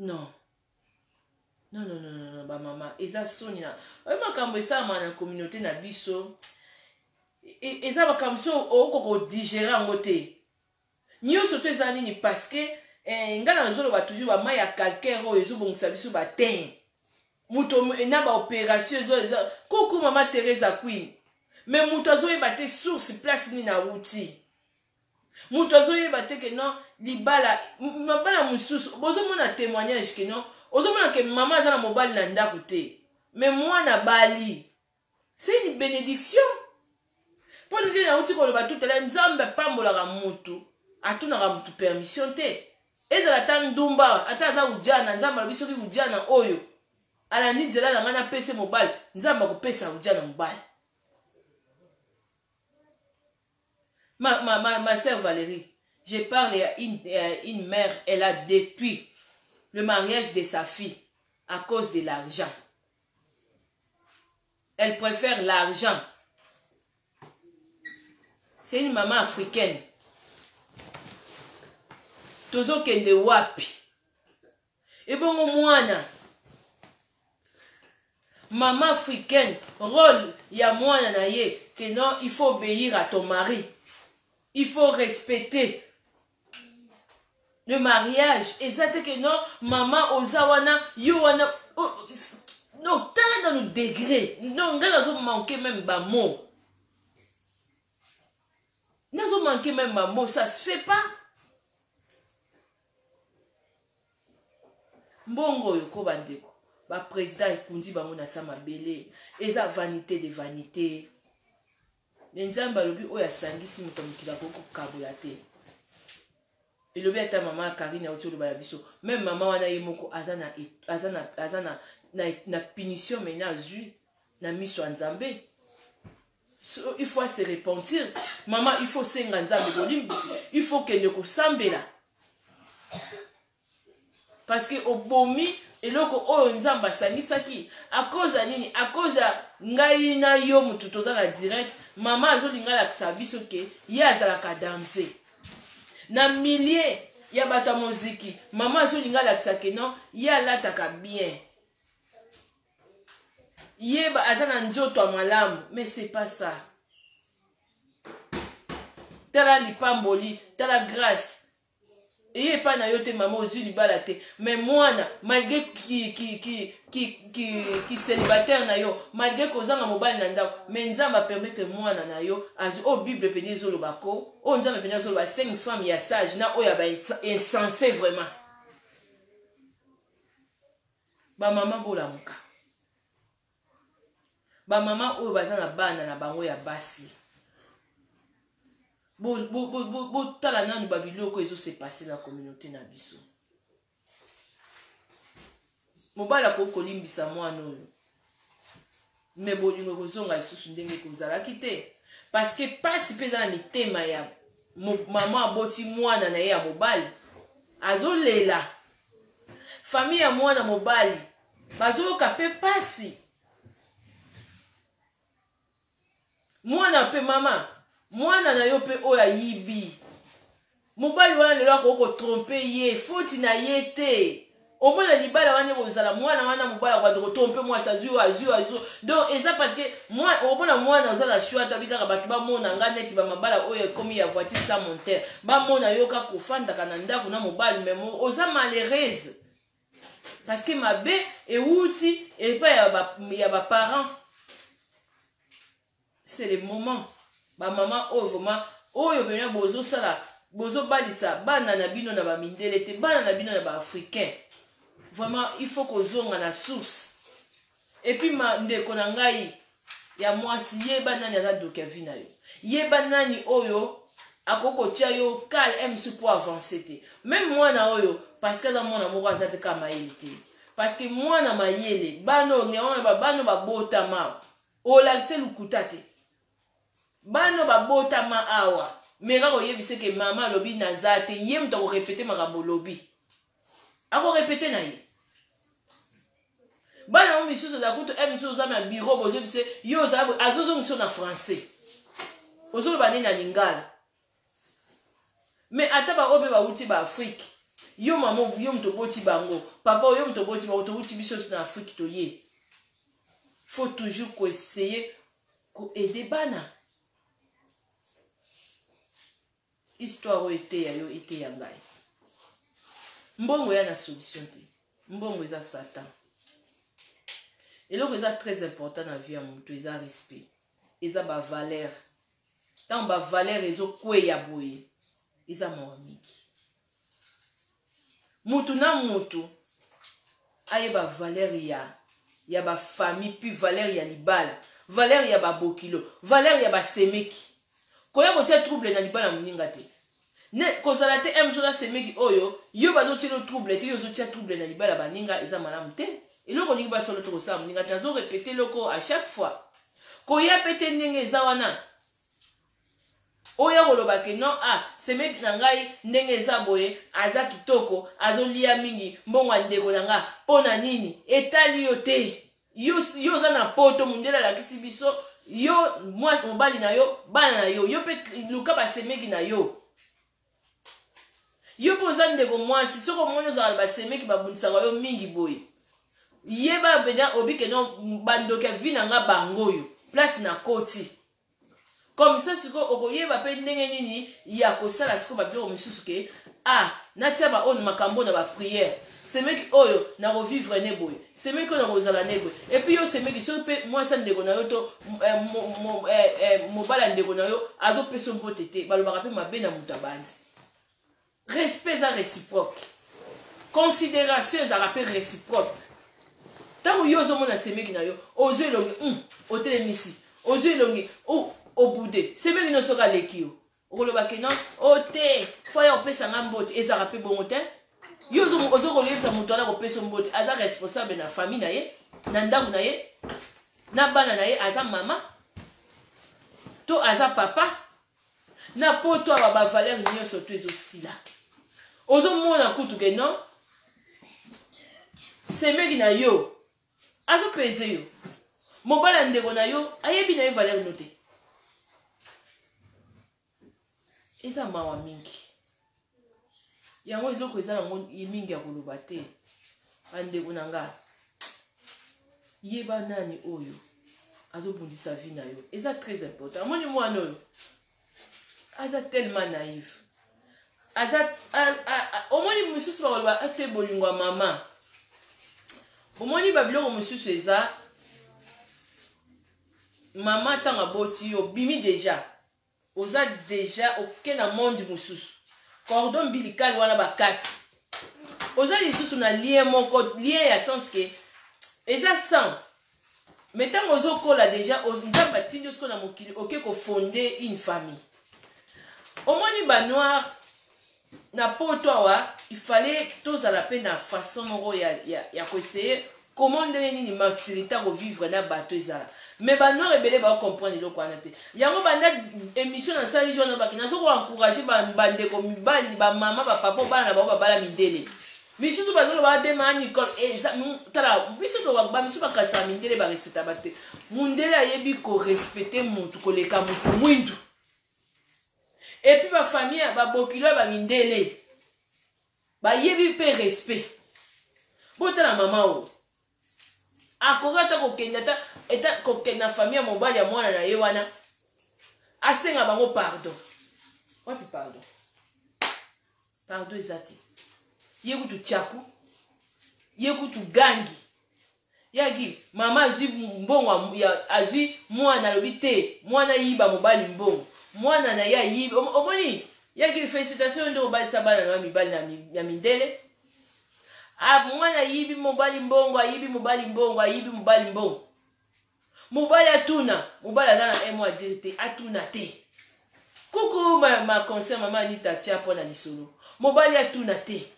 non, non, non, non, non, bamama, eza soni na oyo makambo esalama na communauté na biso. Eza makambo so okoka kodigérer yango te nyonso to eza nini. Parce que ngai na nazoloba toujours, bamai ya calcaire oyo ezobongisa biso batin moto na baopération eza koko. Mama Teresa Queen, mais moto azoyeba te source, place nini awuti. Moto azoyeba te ke non, libala, mabala mosusu bozomona témoignage ke non, ozomona ke mama aza na mobali na ndako te, mais mwana bali, c'est une bénédiction. Mpo ndenge nauti koloba tutala, Nzambe apambolaka mutu, atunaka mutu permission te. Ezala ata ndumba, ata aza ujana, Nzambe alobi soki ujana oyo alandi nzela na ngai, napesi mobali, Nzambe akopesa ujana mobali. Ma sœur Valérie, je parle à une mère, elle a détruit le mariage de sa fille à cause de l'argent. Elle préfère l'argent. C'est une maman africaine. Tozokende wapi? Ebongo mwana, maman africaine, rôle ya mwana na ye que non, il faut obéir à ton mari, il faut respecter le mariage. Eza te que non, mama oza wana, yo wana, oh, non, tala nanu degré. Non, ngai nazomanke même bamots, nazomanke même bamots. Ça se fait pas. Mbongo oyo ko bandeko, baprésident ekundi bango na sa mabele, eza vanité de vanité. Mais Nzambe alobi oyo asangisi, moto ya mokili akoki kokabola te. Elobi ata mama Karine auti oloba na biso, même mama wana ye moko aza na punition mena azwi na miso ya Nzambe. So, il faut se repentir, mama, il faut senga Nzambe bolimbisi, il faut kende kosambela, parce que obomi eloko oyo Nzambe asangisaki. À cause ya nini? À cause ya ngai na yo motu toza na direct. Mama azolinga alakisa biso ke ye azalaka danse na milieu ya bato ya moziki. Mama azolinga alakisa ke non, ye alataka bien, ye aza na nzoto ya malamu, mais c'est pas ça. Tala lipamboli, tala grâce eye epai na yo te. Mama, ozwi libala te, mais mwana, malgré ki célibataire na yo, malgré kozanga mobali na ndako, mais Nzambe apermettre mwana na yo azwi oyo Bible pene ezoloba ko oyo Nzambe pene azoloba cinq femmes ya sage na oyo ya bainsensé. Vraiment, bamama, bolamuka. Bamama oyo baza na bana na bango ya basi, botala nanu babiloko ezose passer na communauté na biso. Mobali akoki kolimbisa mwana oyo, mais bolingo ekozonga lisusu ndenge ekozalaki te, parce que pasi mpe eza na mitema ya mama aboti mwana na ye ya mobali. Azolela, famille ya mwana mobali bazoyoka mpe pasi. Mwana mpe mama, mwana na yo mpe oyo ayibi mobali wana, lelo akoki kotromper ye, foti na ye te. Omona libala wana ekozala, mwana wana mobali akobanda kotromper mwasi, azwi oyo, azwi oyo, azwi. Donc eza parce que omona mwana oza na choix, tabi kaka bato bamona nga neti bamabala oyo ekomi ya voiture sans moteur, bamona yo kaka kofandaka na ndako na mobali, mais oza malheureuse, parce que mabe ewuti epai ya baparent. C'est le moment, bamama oyo vraiment, oyo pena bozosala, bozobalisa bana na bino na bamindele te, bana na bino na baafricain. Vraiment, il faut kozonga na source. Et puis ma ndeko na ngai ya mwasi, yeba nani aza doki ya vie na yo, yeba nani oyo akoki kotia yo kal msu po avance te. Même mwana oyo, parce que aza mwana moko aza te ka mayele te, parce que mwana mayele, bana oyo, bana babotama, olakise lukuta te. Bana babotama awa, mais kaka oyebisa ke mama alobi naza te, ye moto akorépéter makambo olobi, akorépéter na ye. Bana mo misusu oza kutu e misusu oza na bureau, bozoyebisa yo azozongisa na français, ozoloba nini na lingala. Mais ata baoyo mpe bawuti baAfrike, yo mama, yo moto oboti bango, papa, yo moto oboti bango, towuti biso na Afrike, toye, faut toujours koessayer koaider bana. Histoire oyo eteya yo, eteya ngai. Mbongo ya na solution te, mbongo eza satan. Eloko eza très important na vie ya moto eza respect, eza bavaleur. Ntango bavaleur ezokweya boye. Eza mawa mingi. Mutu na mutu ayeba valeur ya ya ba famille, puis valeur ya libala, valeur ya babokilo, valeur ya basemeki. Koya kotia trouble na libala moninga te. Ne kozala te un jour semeki oyo yo bazotia yo trouble te, yo ozotia trouble na libala baninga, eza malamu te. Eloko olingi basolo to kosala moninga te, azo répéter eloko à chaque fois. Koya pe te ndenge eza wana. Oya koloba ke non, ah, semeki na ngai ndenge eza boye, aza kitoko, azolia mingi mbongo ya ndeko na nga, mpo na nini? Etali yo te. Yo oza na poto, mondele alakisi biso yo mobali na yo, bana na yo, yo mpe luka basemeki na yo. Yo mpe oza ndeko mwasi, soki omoni ozala na basemeki babundisaka yo mingi boye, yeba mpenza obike non, bandoki ya vie na nga bango oyo place na koti. Comme ça sikoyo okoyeba mpe ndenge nini ya kosala sikoyo babiloko mosusu ke ah, natia ba oyo makambo na ba prière, semeki oyo nakovivre ne boye, semeki oyo nakozala ne boye. Et puis yo semeki, soki mpe mwasi ya ndeko na yo to mobali ya ndeko na yo azopesa mbote te, balobaka mpe mabe na moto abandi. Respect eza réciproque, considération ezalaka mpe réciproque. Ntango yo ozomona semeki na yo, ozwi elongi otelemisi, ozwi elongi obude semeki no, soki aleki yo, okoloba ke non, o te, fo ya kopesa nga mbote. Ezalaka mpe bongo te. Yo ozo koyebisa moto wana kopesa mbote, aza responsable na famille na ye, na ndako na ye, na bana na ye. Aza mama to aza papa na poto awa, bavaleur nyonso to ezosila. Ozomona kutu ke non, semeki na yo azopese yo, mobali ya ndeko na yo ayebi na ye valeur no te. Eza mawa mingi. Yango eloko eza nango mingi ya koloba te. Bandeko na nga, yeba nani oyo azobundisa vie na yo, eza très important. Amoni mwana oyo aza tellement naïve, aza omoni mosusu bakoloba ate bolingo ya mama. Omoni babiloko mosusu eza mama, ntango aboti yo, obimi déjà, oza déjà oke na monde mosusu, cordon ombilical wana bakati, oza lisusu na lien moko, lien ya sens ke eza sang. Mais ntango ozokola déjà, Nzambe atindi yo sikoyo na mokili, oke kofonde une famille. Omoni banoir na poto awa, il fallait tozala mpe na façon moko ya koessayer comment, ndenge nini maturité kovivre na bato ezala. Mais banoir ebele baocomprendre eloko wana te. Yango banda émission nasali jour baki, nazo koencourage bandeko mibali, bamama, bapapa, bana na bango babala mindele misusu, bazoloba te ma Nicole. Eza tala biso, bamisusu bakasaka mindele, barespecta bato te. Mundele ayebi korespecte motu koleka motu mwindu. Et puis bafamille, babokilo ya bamindele bayebi mpe respect. Botala mama oyo, akoki ata kokende, ata eta kokende na famille ya mobali ya mwana na ye wana, asenga bango pardon. Wapi pardon? Pardon eza te. Ye kutu tiaku, ye kutu gangi yaki mama azwi mbongo, azwi mwana, alobi te mwana ayiba mobali mbongo, mwana na ye ayibi. Omoni yaki, félicitation nde obalisa bana na mibali na mindele. Mwana ayibi mobali mbongo, ayibi mobali mbongo, ayibi mobali mbongo. Mobali atuna, mobali aza na un mois dire te, atuna te. Kuku ma conseil, mama Anita tia mpo na lisolo, mobali atuna te.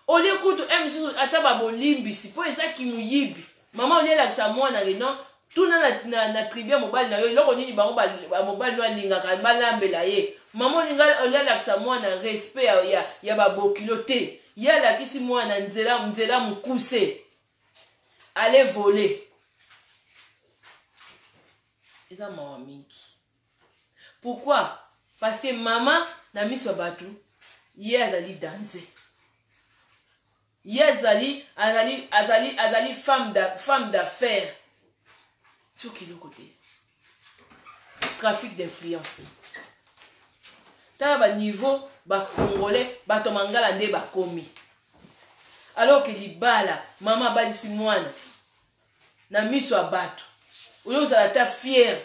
Olie kutu e mosusu ata babolimbisi mpo ezaki moyibi. Mama olie elakisa mwana ke non, tuna na tribu ya mobali na yo eloko nini bango mobali no alingaka balambela ye. Mama olinga olie alakisa mwana respect ya babokilo te. Ye alakisi mwana nzela mokuse, ale voler. Eza mawa mingi. Pourquoi? Parce que mama na miso ya bato, ye azali danze, ye azali femme d'affaires, soki eloko te, trafic d'influence. Tala baniveau bacongolais, bato mangala nde bakomi, alors que libala, mama abalisi mwana na miso ya bato, oyo ozala ata fier.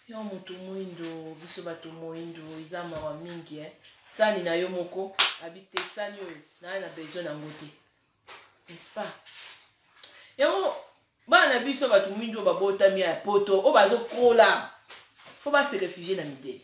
Yo moto mwindo, biso bato moindo, eza mawa mingi eh. Sani na yo moko abi te, sani oyo naa na besoin nango te, n'est-ce pas? Yango bana na biso bato mwindo oyo babotami ya poto, oyo bazokola, faut ba se réfugier na midele,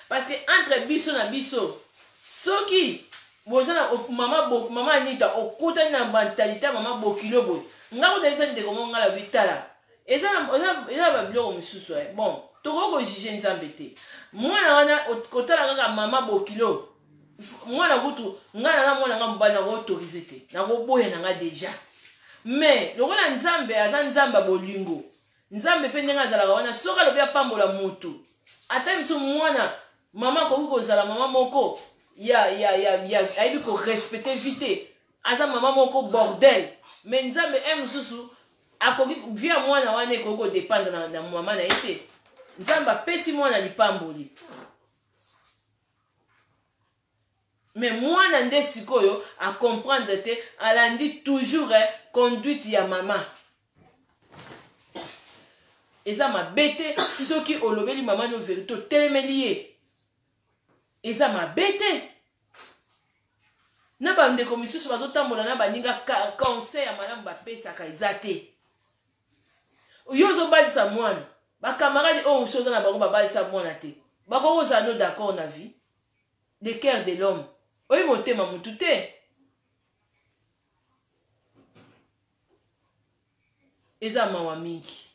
parce que entre biso na biso, soki boza na mama, mama Anita okutani na mentalité ya mama bokilo boye, nga kotalisa ndeko moko, nga lobi: tala, eza na babiloko mosusu eh. Bon, tokoki kojuger Nzambe te. Mwana wana kotala kaka mama bokilo, mwana kutu, ngai naza mwana nga mobali, nakoautoriser te, nakoboya na nga déjà. Mais lokola Nzambe aza Nzambe ya bolingo, Nzambe mpe ndenge azalaka wana, soki alobi apambola motu, ata biso mwana mama akoki kozala mama moko ya ayebi korespecter vie te, aza mama moko bordel, mais Nzambe e mosusu akoki, vie ya mwana wana ekoki kodépendre na mama na ye te. Nzambe apesi mwana lipamboli, mais mwana nde sikoyo acomprendre te, alandi toujours conduite ya mama. Eza mabe te soki olobeli mama no vérité, otelemeli ye, eza mabe te. Na bandeko misusu bazotambola na baninga, conseil ya malamu bapesaka eza te. Yo ozobalisa mwana, bacamarade oyo mosusu oza na bango babalisa mwana te, bakoki kozala no d'accord na vie de cœur de l'homme oyo, motema motu te. Eza mawa mingi,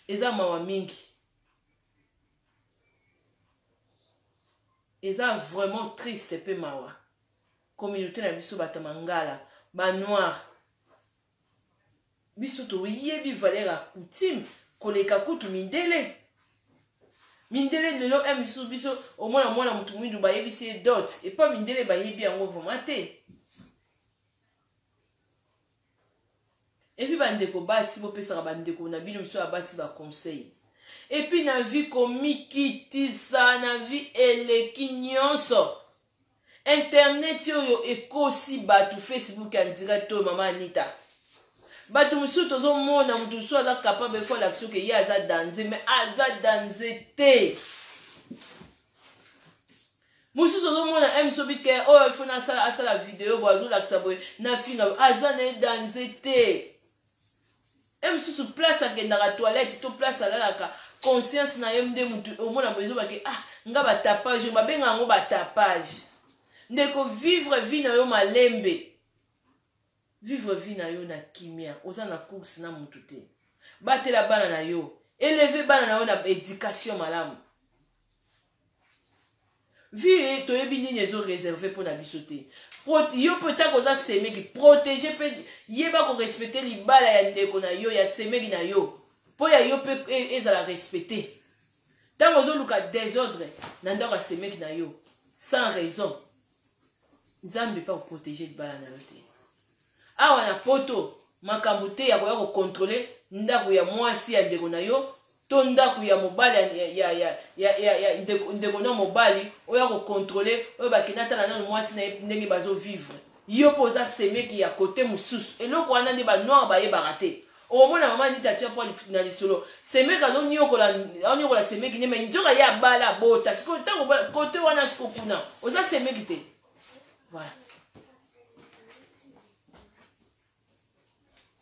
eza mawa mingi, eza vraiment triste mpe mawa. Communauté na biso, bato mangala, banoir, biso toyebi valeur ya coutume koleka kutu mindele. Mindele lelo e misusu, biso omona mwana motu mwindu, bayebisi ye dot, epa mindele bayebi yango vraiment te. Et puis bandeko basi, bopesaka bandeko na bino miso ya basi baconseil. Et puis na vie, komikitisa na vie eleki nyonso. Internet oyo ekosi bato, Facebook ya direct oyo, mama Anita, bato mosusu tozomona, moto mosusu aza capable, faut alakisi oke ye aza danger, mais aza danger te. Mosusu ozomona m sobi ke oyo faut nasala, asala video boye, azolakisa boye na finga, aza na ye danger te. E mosusu place akendaka toilette to place alalaka, conscience na ye nde motu omona boye, ezobake: ah, nga batapage oyo babenga yango batapage. Ndeko, vivre vie na yo malembe, vivre vie na yo na kimia, oza na course na motu te. Batela bana na yo, élève bana na yo na éducation malamu. Vie, toyebi nini ezoréserver mpo na biso te. Yo mpe ntango oza semeki, protège mpe yeba korespecter libala ya ndeko na yo, ya semeki na yo, mpo ya yo mpe ezala respecté. Ntango ozoluka désordre na ndako ya semeki na yo sans raison, Nzambe mpe akoprotéger libala na yo te. Awa na poto, makambo te ya koya kocontrôler ndako ya mwasi ya ndeko na yo to ndako ya mobali ya ndeko na mobali oyo akocontrôler, oyo bakenda tala nano mwasi na ye ndenge bazovivre. Yo mpo oza semeki ya kote mosusu, eloko wana nde banoir bayebaka te. Omona mama Nita atia mpo na lisolo, semeki azoniokola semeki nde, mais nzoka ye abala, abota. Sikoyo ntango kote wana, siko kuna oza semeki te. Voilà,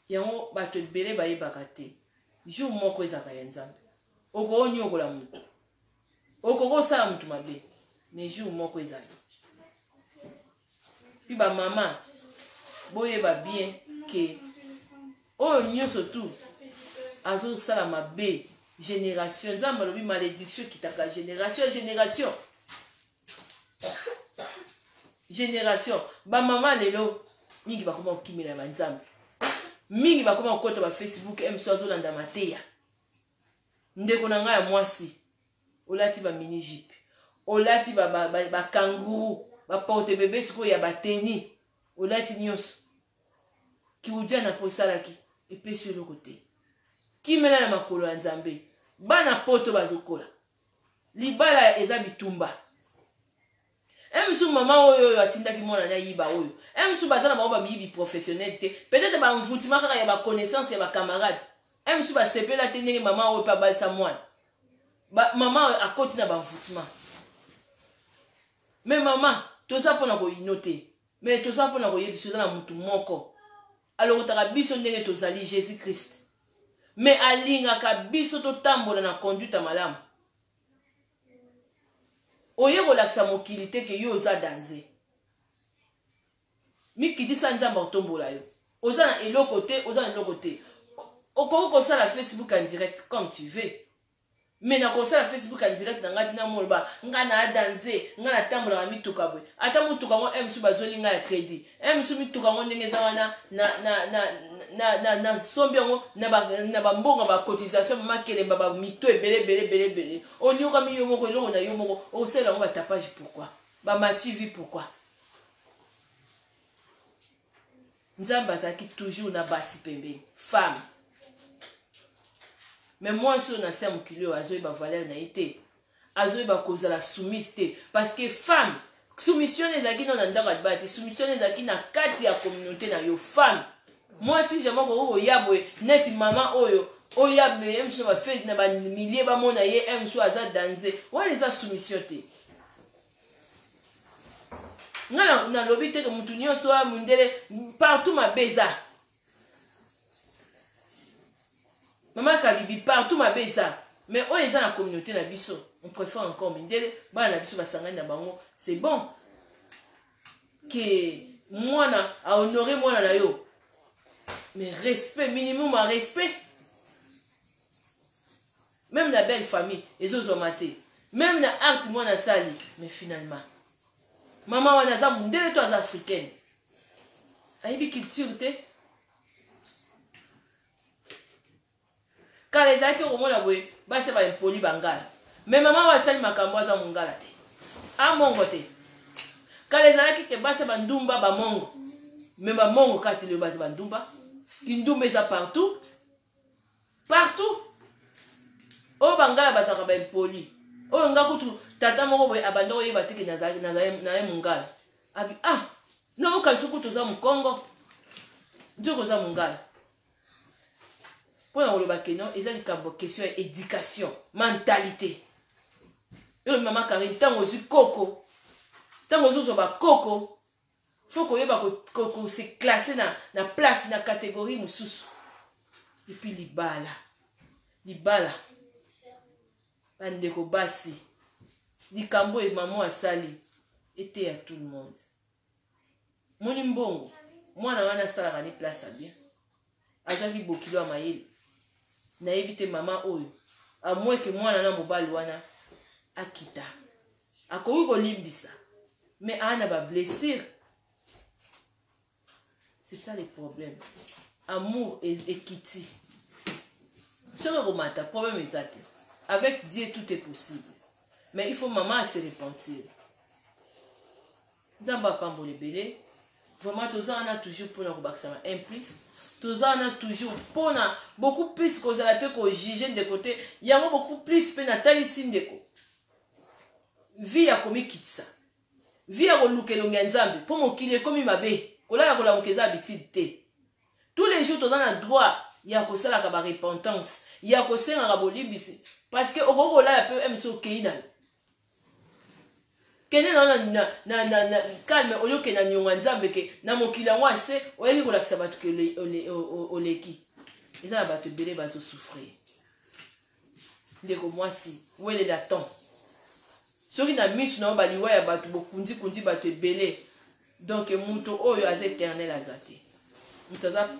yango bato ebele bayebaka te. Jour moko ezalaka ya Nzambe. Okooniokola motu, okoki osala motu mabe, mais jour moko ezali. Mpi bamama, boyeba bien ke oyo nyonso tu azosala mabe, génération, Nzambe alobi malédiction ekitaka génération ya génération génération. Bamama lelo mingi bakoma kokimela banzambe, mingi bakoma kokɔta bafacebook, mso azolanda mateya. Ndeko na ngai ya mwasi, olati bamini jupe, olati bakangourou, baporte bébé, sikoyo ya bateni, olati nyonso kiudiana mpo osalaki, epesi eloko te. Kimela na makolo ya Nzambe. Bana poto bazokola, libala eza bitumba. Mosusu mama oyo atindaki mwana na yiba oyo, mosusu baza na bango bamiyibi professionnel te, peut-être bamvutima kaka ya baconnaissance, ya bacamarade. Mosusu basepela te ndenge mama oyo mpe abalisa mwana. Mama oyo akoti na banvoutement. Mais mama, toza mpona koyino te, mais toza mpona koyebisa, oza na mutu moko alokotaka biso ndenge tozali, Jésus Christ. Mais alingaka biso totambola na conduite ya malamu. Oye kolakisa mokili te ke yo oza danger. Mikitisa, Nzambe akotombola yo. Oza na eloko te, oza na eloko te. Okoki kosala Facebook en direct comme tu veux, mais nakosala Facebook en direct na ngai tina moloba ngai na danger, ngai natambolaka mituka boye. Ata motuka yango mosusu bazweli ngai ya crédit, mosusu mituka yango ndenge eza wana, nasombi yango na bambongo, bacotisation, makelemba, bamito ebele ebele ebele ebele. Oniokami yo moko, eloko na yo moko osalela yango batapage. Pourquoi bamativi? Pourquoi? Nzambe azalaki toujours na basi pembeni, femme. Mais mwasi oyo na se ya mokili oyo azoyeba valeur na ye te, azoyeba kozala soumise te, parce que femme, soumission ezalaki no na ndako ya libala te, soumission ezalaki na kati ya communauté na yo. Femme, mwasi, jamais okoki koya boye neti mama oyo oya boye mosu na bafete na bamilie, bamona ye mosu aza danger. Wana eza soumission te. Nga nalobi te ke mutu nyonso oyo mundele partout mabe eza. Mama Kabibi, partout mabe eza, mais oyo eza na communauté na biso, on préfère encore mindele. Bana na biso basangani na bango, c'est bon ke mwana ahonore mwana na yo, mais respect minimum ya respect, même na belle famille, ezozwama te, même na acte mwana asali. Mais finalement, mama wana aza mondele to aza africaine, ayebi culture te. Kala ezalaki komona boye basi baimpoli bangala, mais mama oyo asali makambo aza mongala te, amongo te. Kala ezalaki ke basi bandumba bamongo, mais bamongo kaka te. Lelo baza bandumba, kindumba eza partout partout. Oyo bangala bazalaka baimpoli. Oyo nga kutu, tata moko boye abanda koyeba te ke naye mongala. Abi ah no, okanisi kutu oza mokongo, nzoki oza mongala. Mpona koloba ke non, eza likambo, question ya éducation, mentalité. Oyo mama Karine, ntango ozwi koko, ntango ozozwa bakoko, faut koyeba kose classer na place, na catégorie mosusu. Et puis libala, libala, bandeko basi, likambo oyo mama asali eteya tout le monde. Moni mbongo, mwana wana asalaka ni place ya bien, azwaki bokilo ya mayele. Nayebi te mama oyo amweke mwana na mobali wana akita, akoki kolimbisa, mais aa na bablessure. C'est ça le problème. Amour ekiti. Soki ekomata, problème eza te. Avec Dieu, tout est possible, mais il faut mama ase repentir. Nzambe apambola ebele. Vraiment, toza wana toujours mpona kobakisama un plus, toza wana toujours mpona beaucoup plus. Kozala te kojuge ndeko te, yango beaucoup plus mpe natalisi ndeko vie ya komikitisa, vie ya koluka elongi ya Nzambe, mpo mokili ekomi mabe. Kolala kolamuka eza habitude te. Tous les jours toza na droit ya kosalaka barepentance, ya kosengaka bolimbisi, parce que okoki kolala mpe mso okei na yo, kende na na calme, oyoke na niongo ya Nzambe ke na mokili yango ase oyebi kolakisa bato ke oleki. Eza na bato ebele bazosouffrir. Ndeko mwasi, welela temps. Soki na miso na yo baliwa ya bato, bokundikundi bato ebele. Donc moto oyo aza éternel aza te,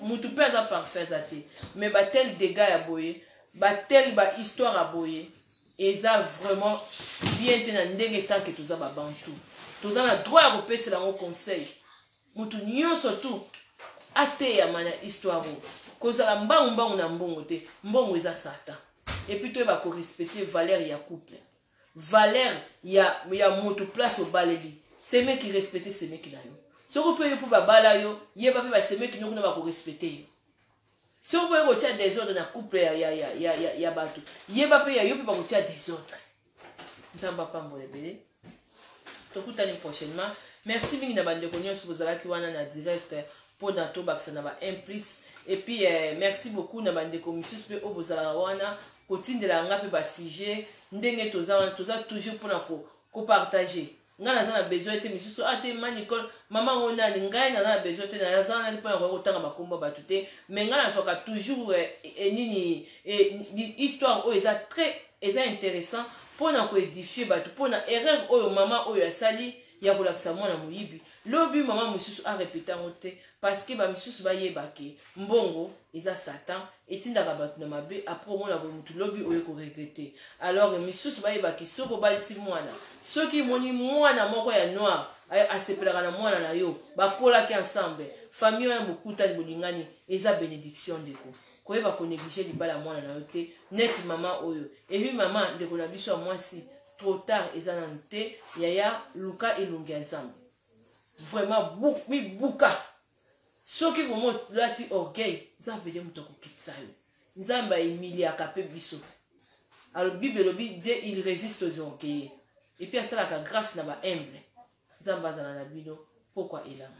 motu mpe aza parfait aza te. Mais batel dégâts ya boye, batel bahistoire ya boye, eza vraiment bien te. Na ndenge tant que toza babantu, toza na droit ya kopesela yango conseil. Motu nyonso tu ateyama na histoire oyo. Kozala mbangu mbangu na mbongo te, mbongo eza satan. Et puis toyeba korespecte valeur ya couple, valeur ya moto, place obaleli. Semeki, respecte semeki na yo. Soki mpe yo mpo babala yo, yeba mpe basemeki no kuna bakorespecte yo. Soki mpo yo kotia désordre na couple ya bato, yeba mpe ya yo mpe bakotia désordre. Nzambe apambola ebele. Tokutani prochainement. Merci mingi na bandeko nyonso bozalaki wana na direct. mpona tobakisa na ba 1 plus. Et puis merci beaucoup na bandeko misusu mpe oyo bozalaka wana kotindela nga mpe basujet. Ndenge toza wana, toza toujours mpona kopartager. Ngai naza na besoin te misusu a te ma Nicole, mama ngo nani. Ngai naza na besoin te, naza nani mpona koya kotanga bakombo ya bato te. Mais ngai nazwaka toujours nini, histoire oyo eza très, eza intéressant mpona koédifier bato, mpona erreur oyo mama oyo asali ya kolakisa mwana moyibi. Lobi mama mosusu arépéter yango te, parce que bamisusu bayebake mbongo eza satan, etindaka bato na mabe. Après omona boye motu lobi oyo koregretter. Alors misusu bayebaki, soki obalisi mwana, soki moni mwana moko ya noir asepelaka na mwana na yo, bakolaki ensemble, famille wana bokutani, bolingani, eza bénédiction. Ndeko, koyeba konégliger libala ya mwana na yo te neti mama oyo. Epi mama, ndeko na biso ya mwasi, trop tard eza nanu te. Yaya, luka elongi ya Nzambe vraiment, mibuka. Soki vraiment olati orgueil, Nzambe nde moto akokitisa yo. Nzambe ahumiliaka mpe biso. Alors Bible elobi: Dieu, il résiste aux orgueilleux et puis asalaka grâce na bahumble. Nzambe azala na bino. Pokwa elama.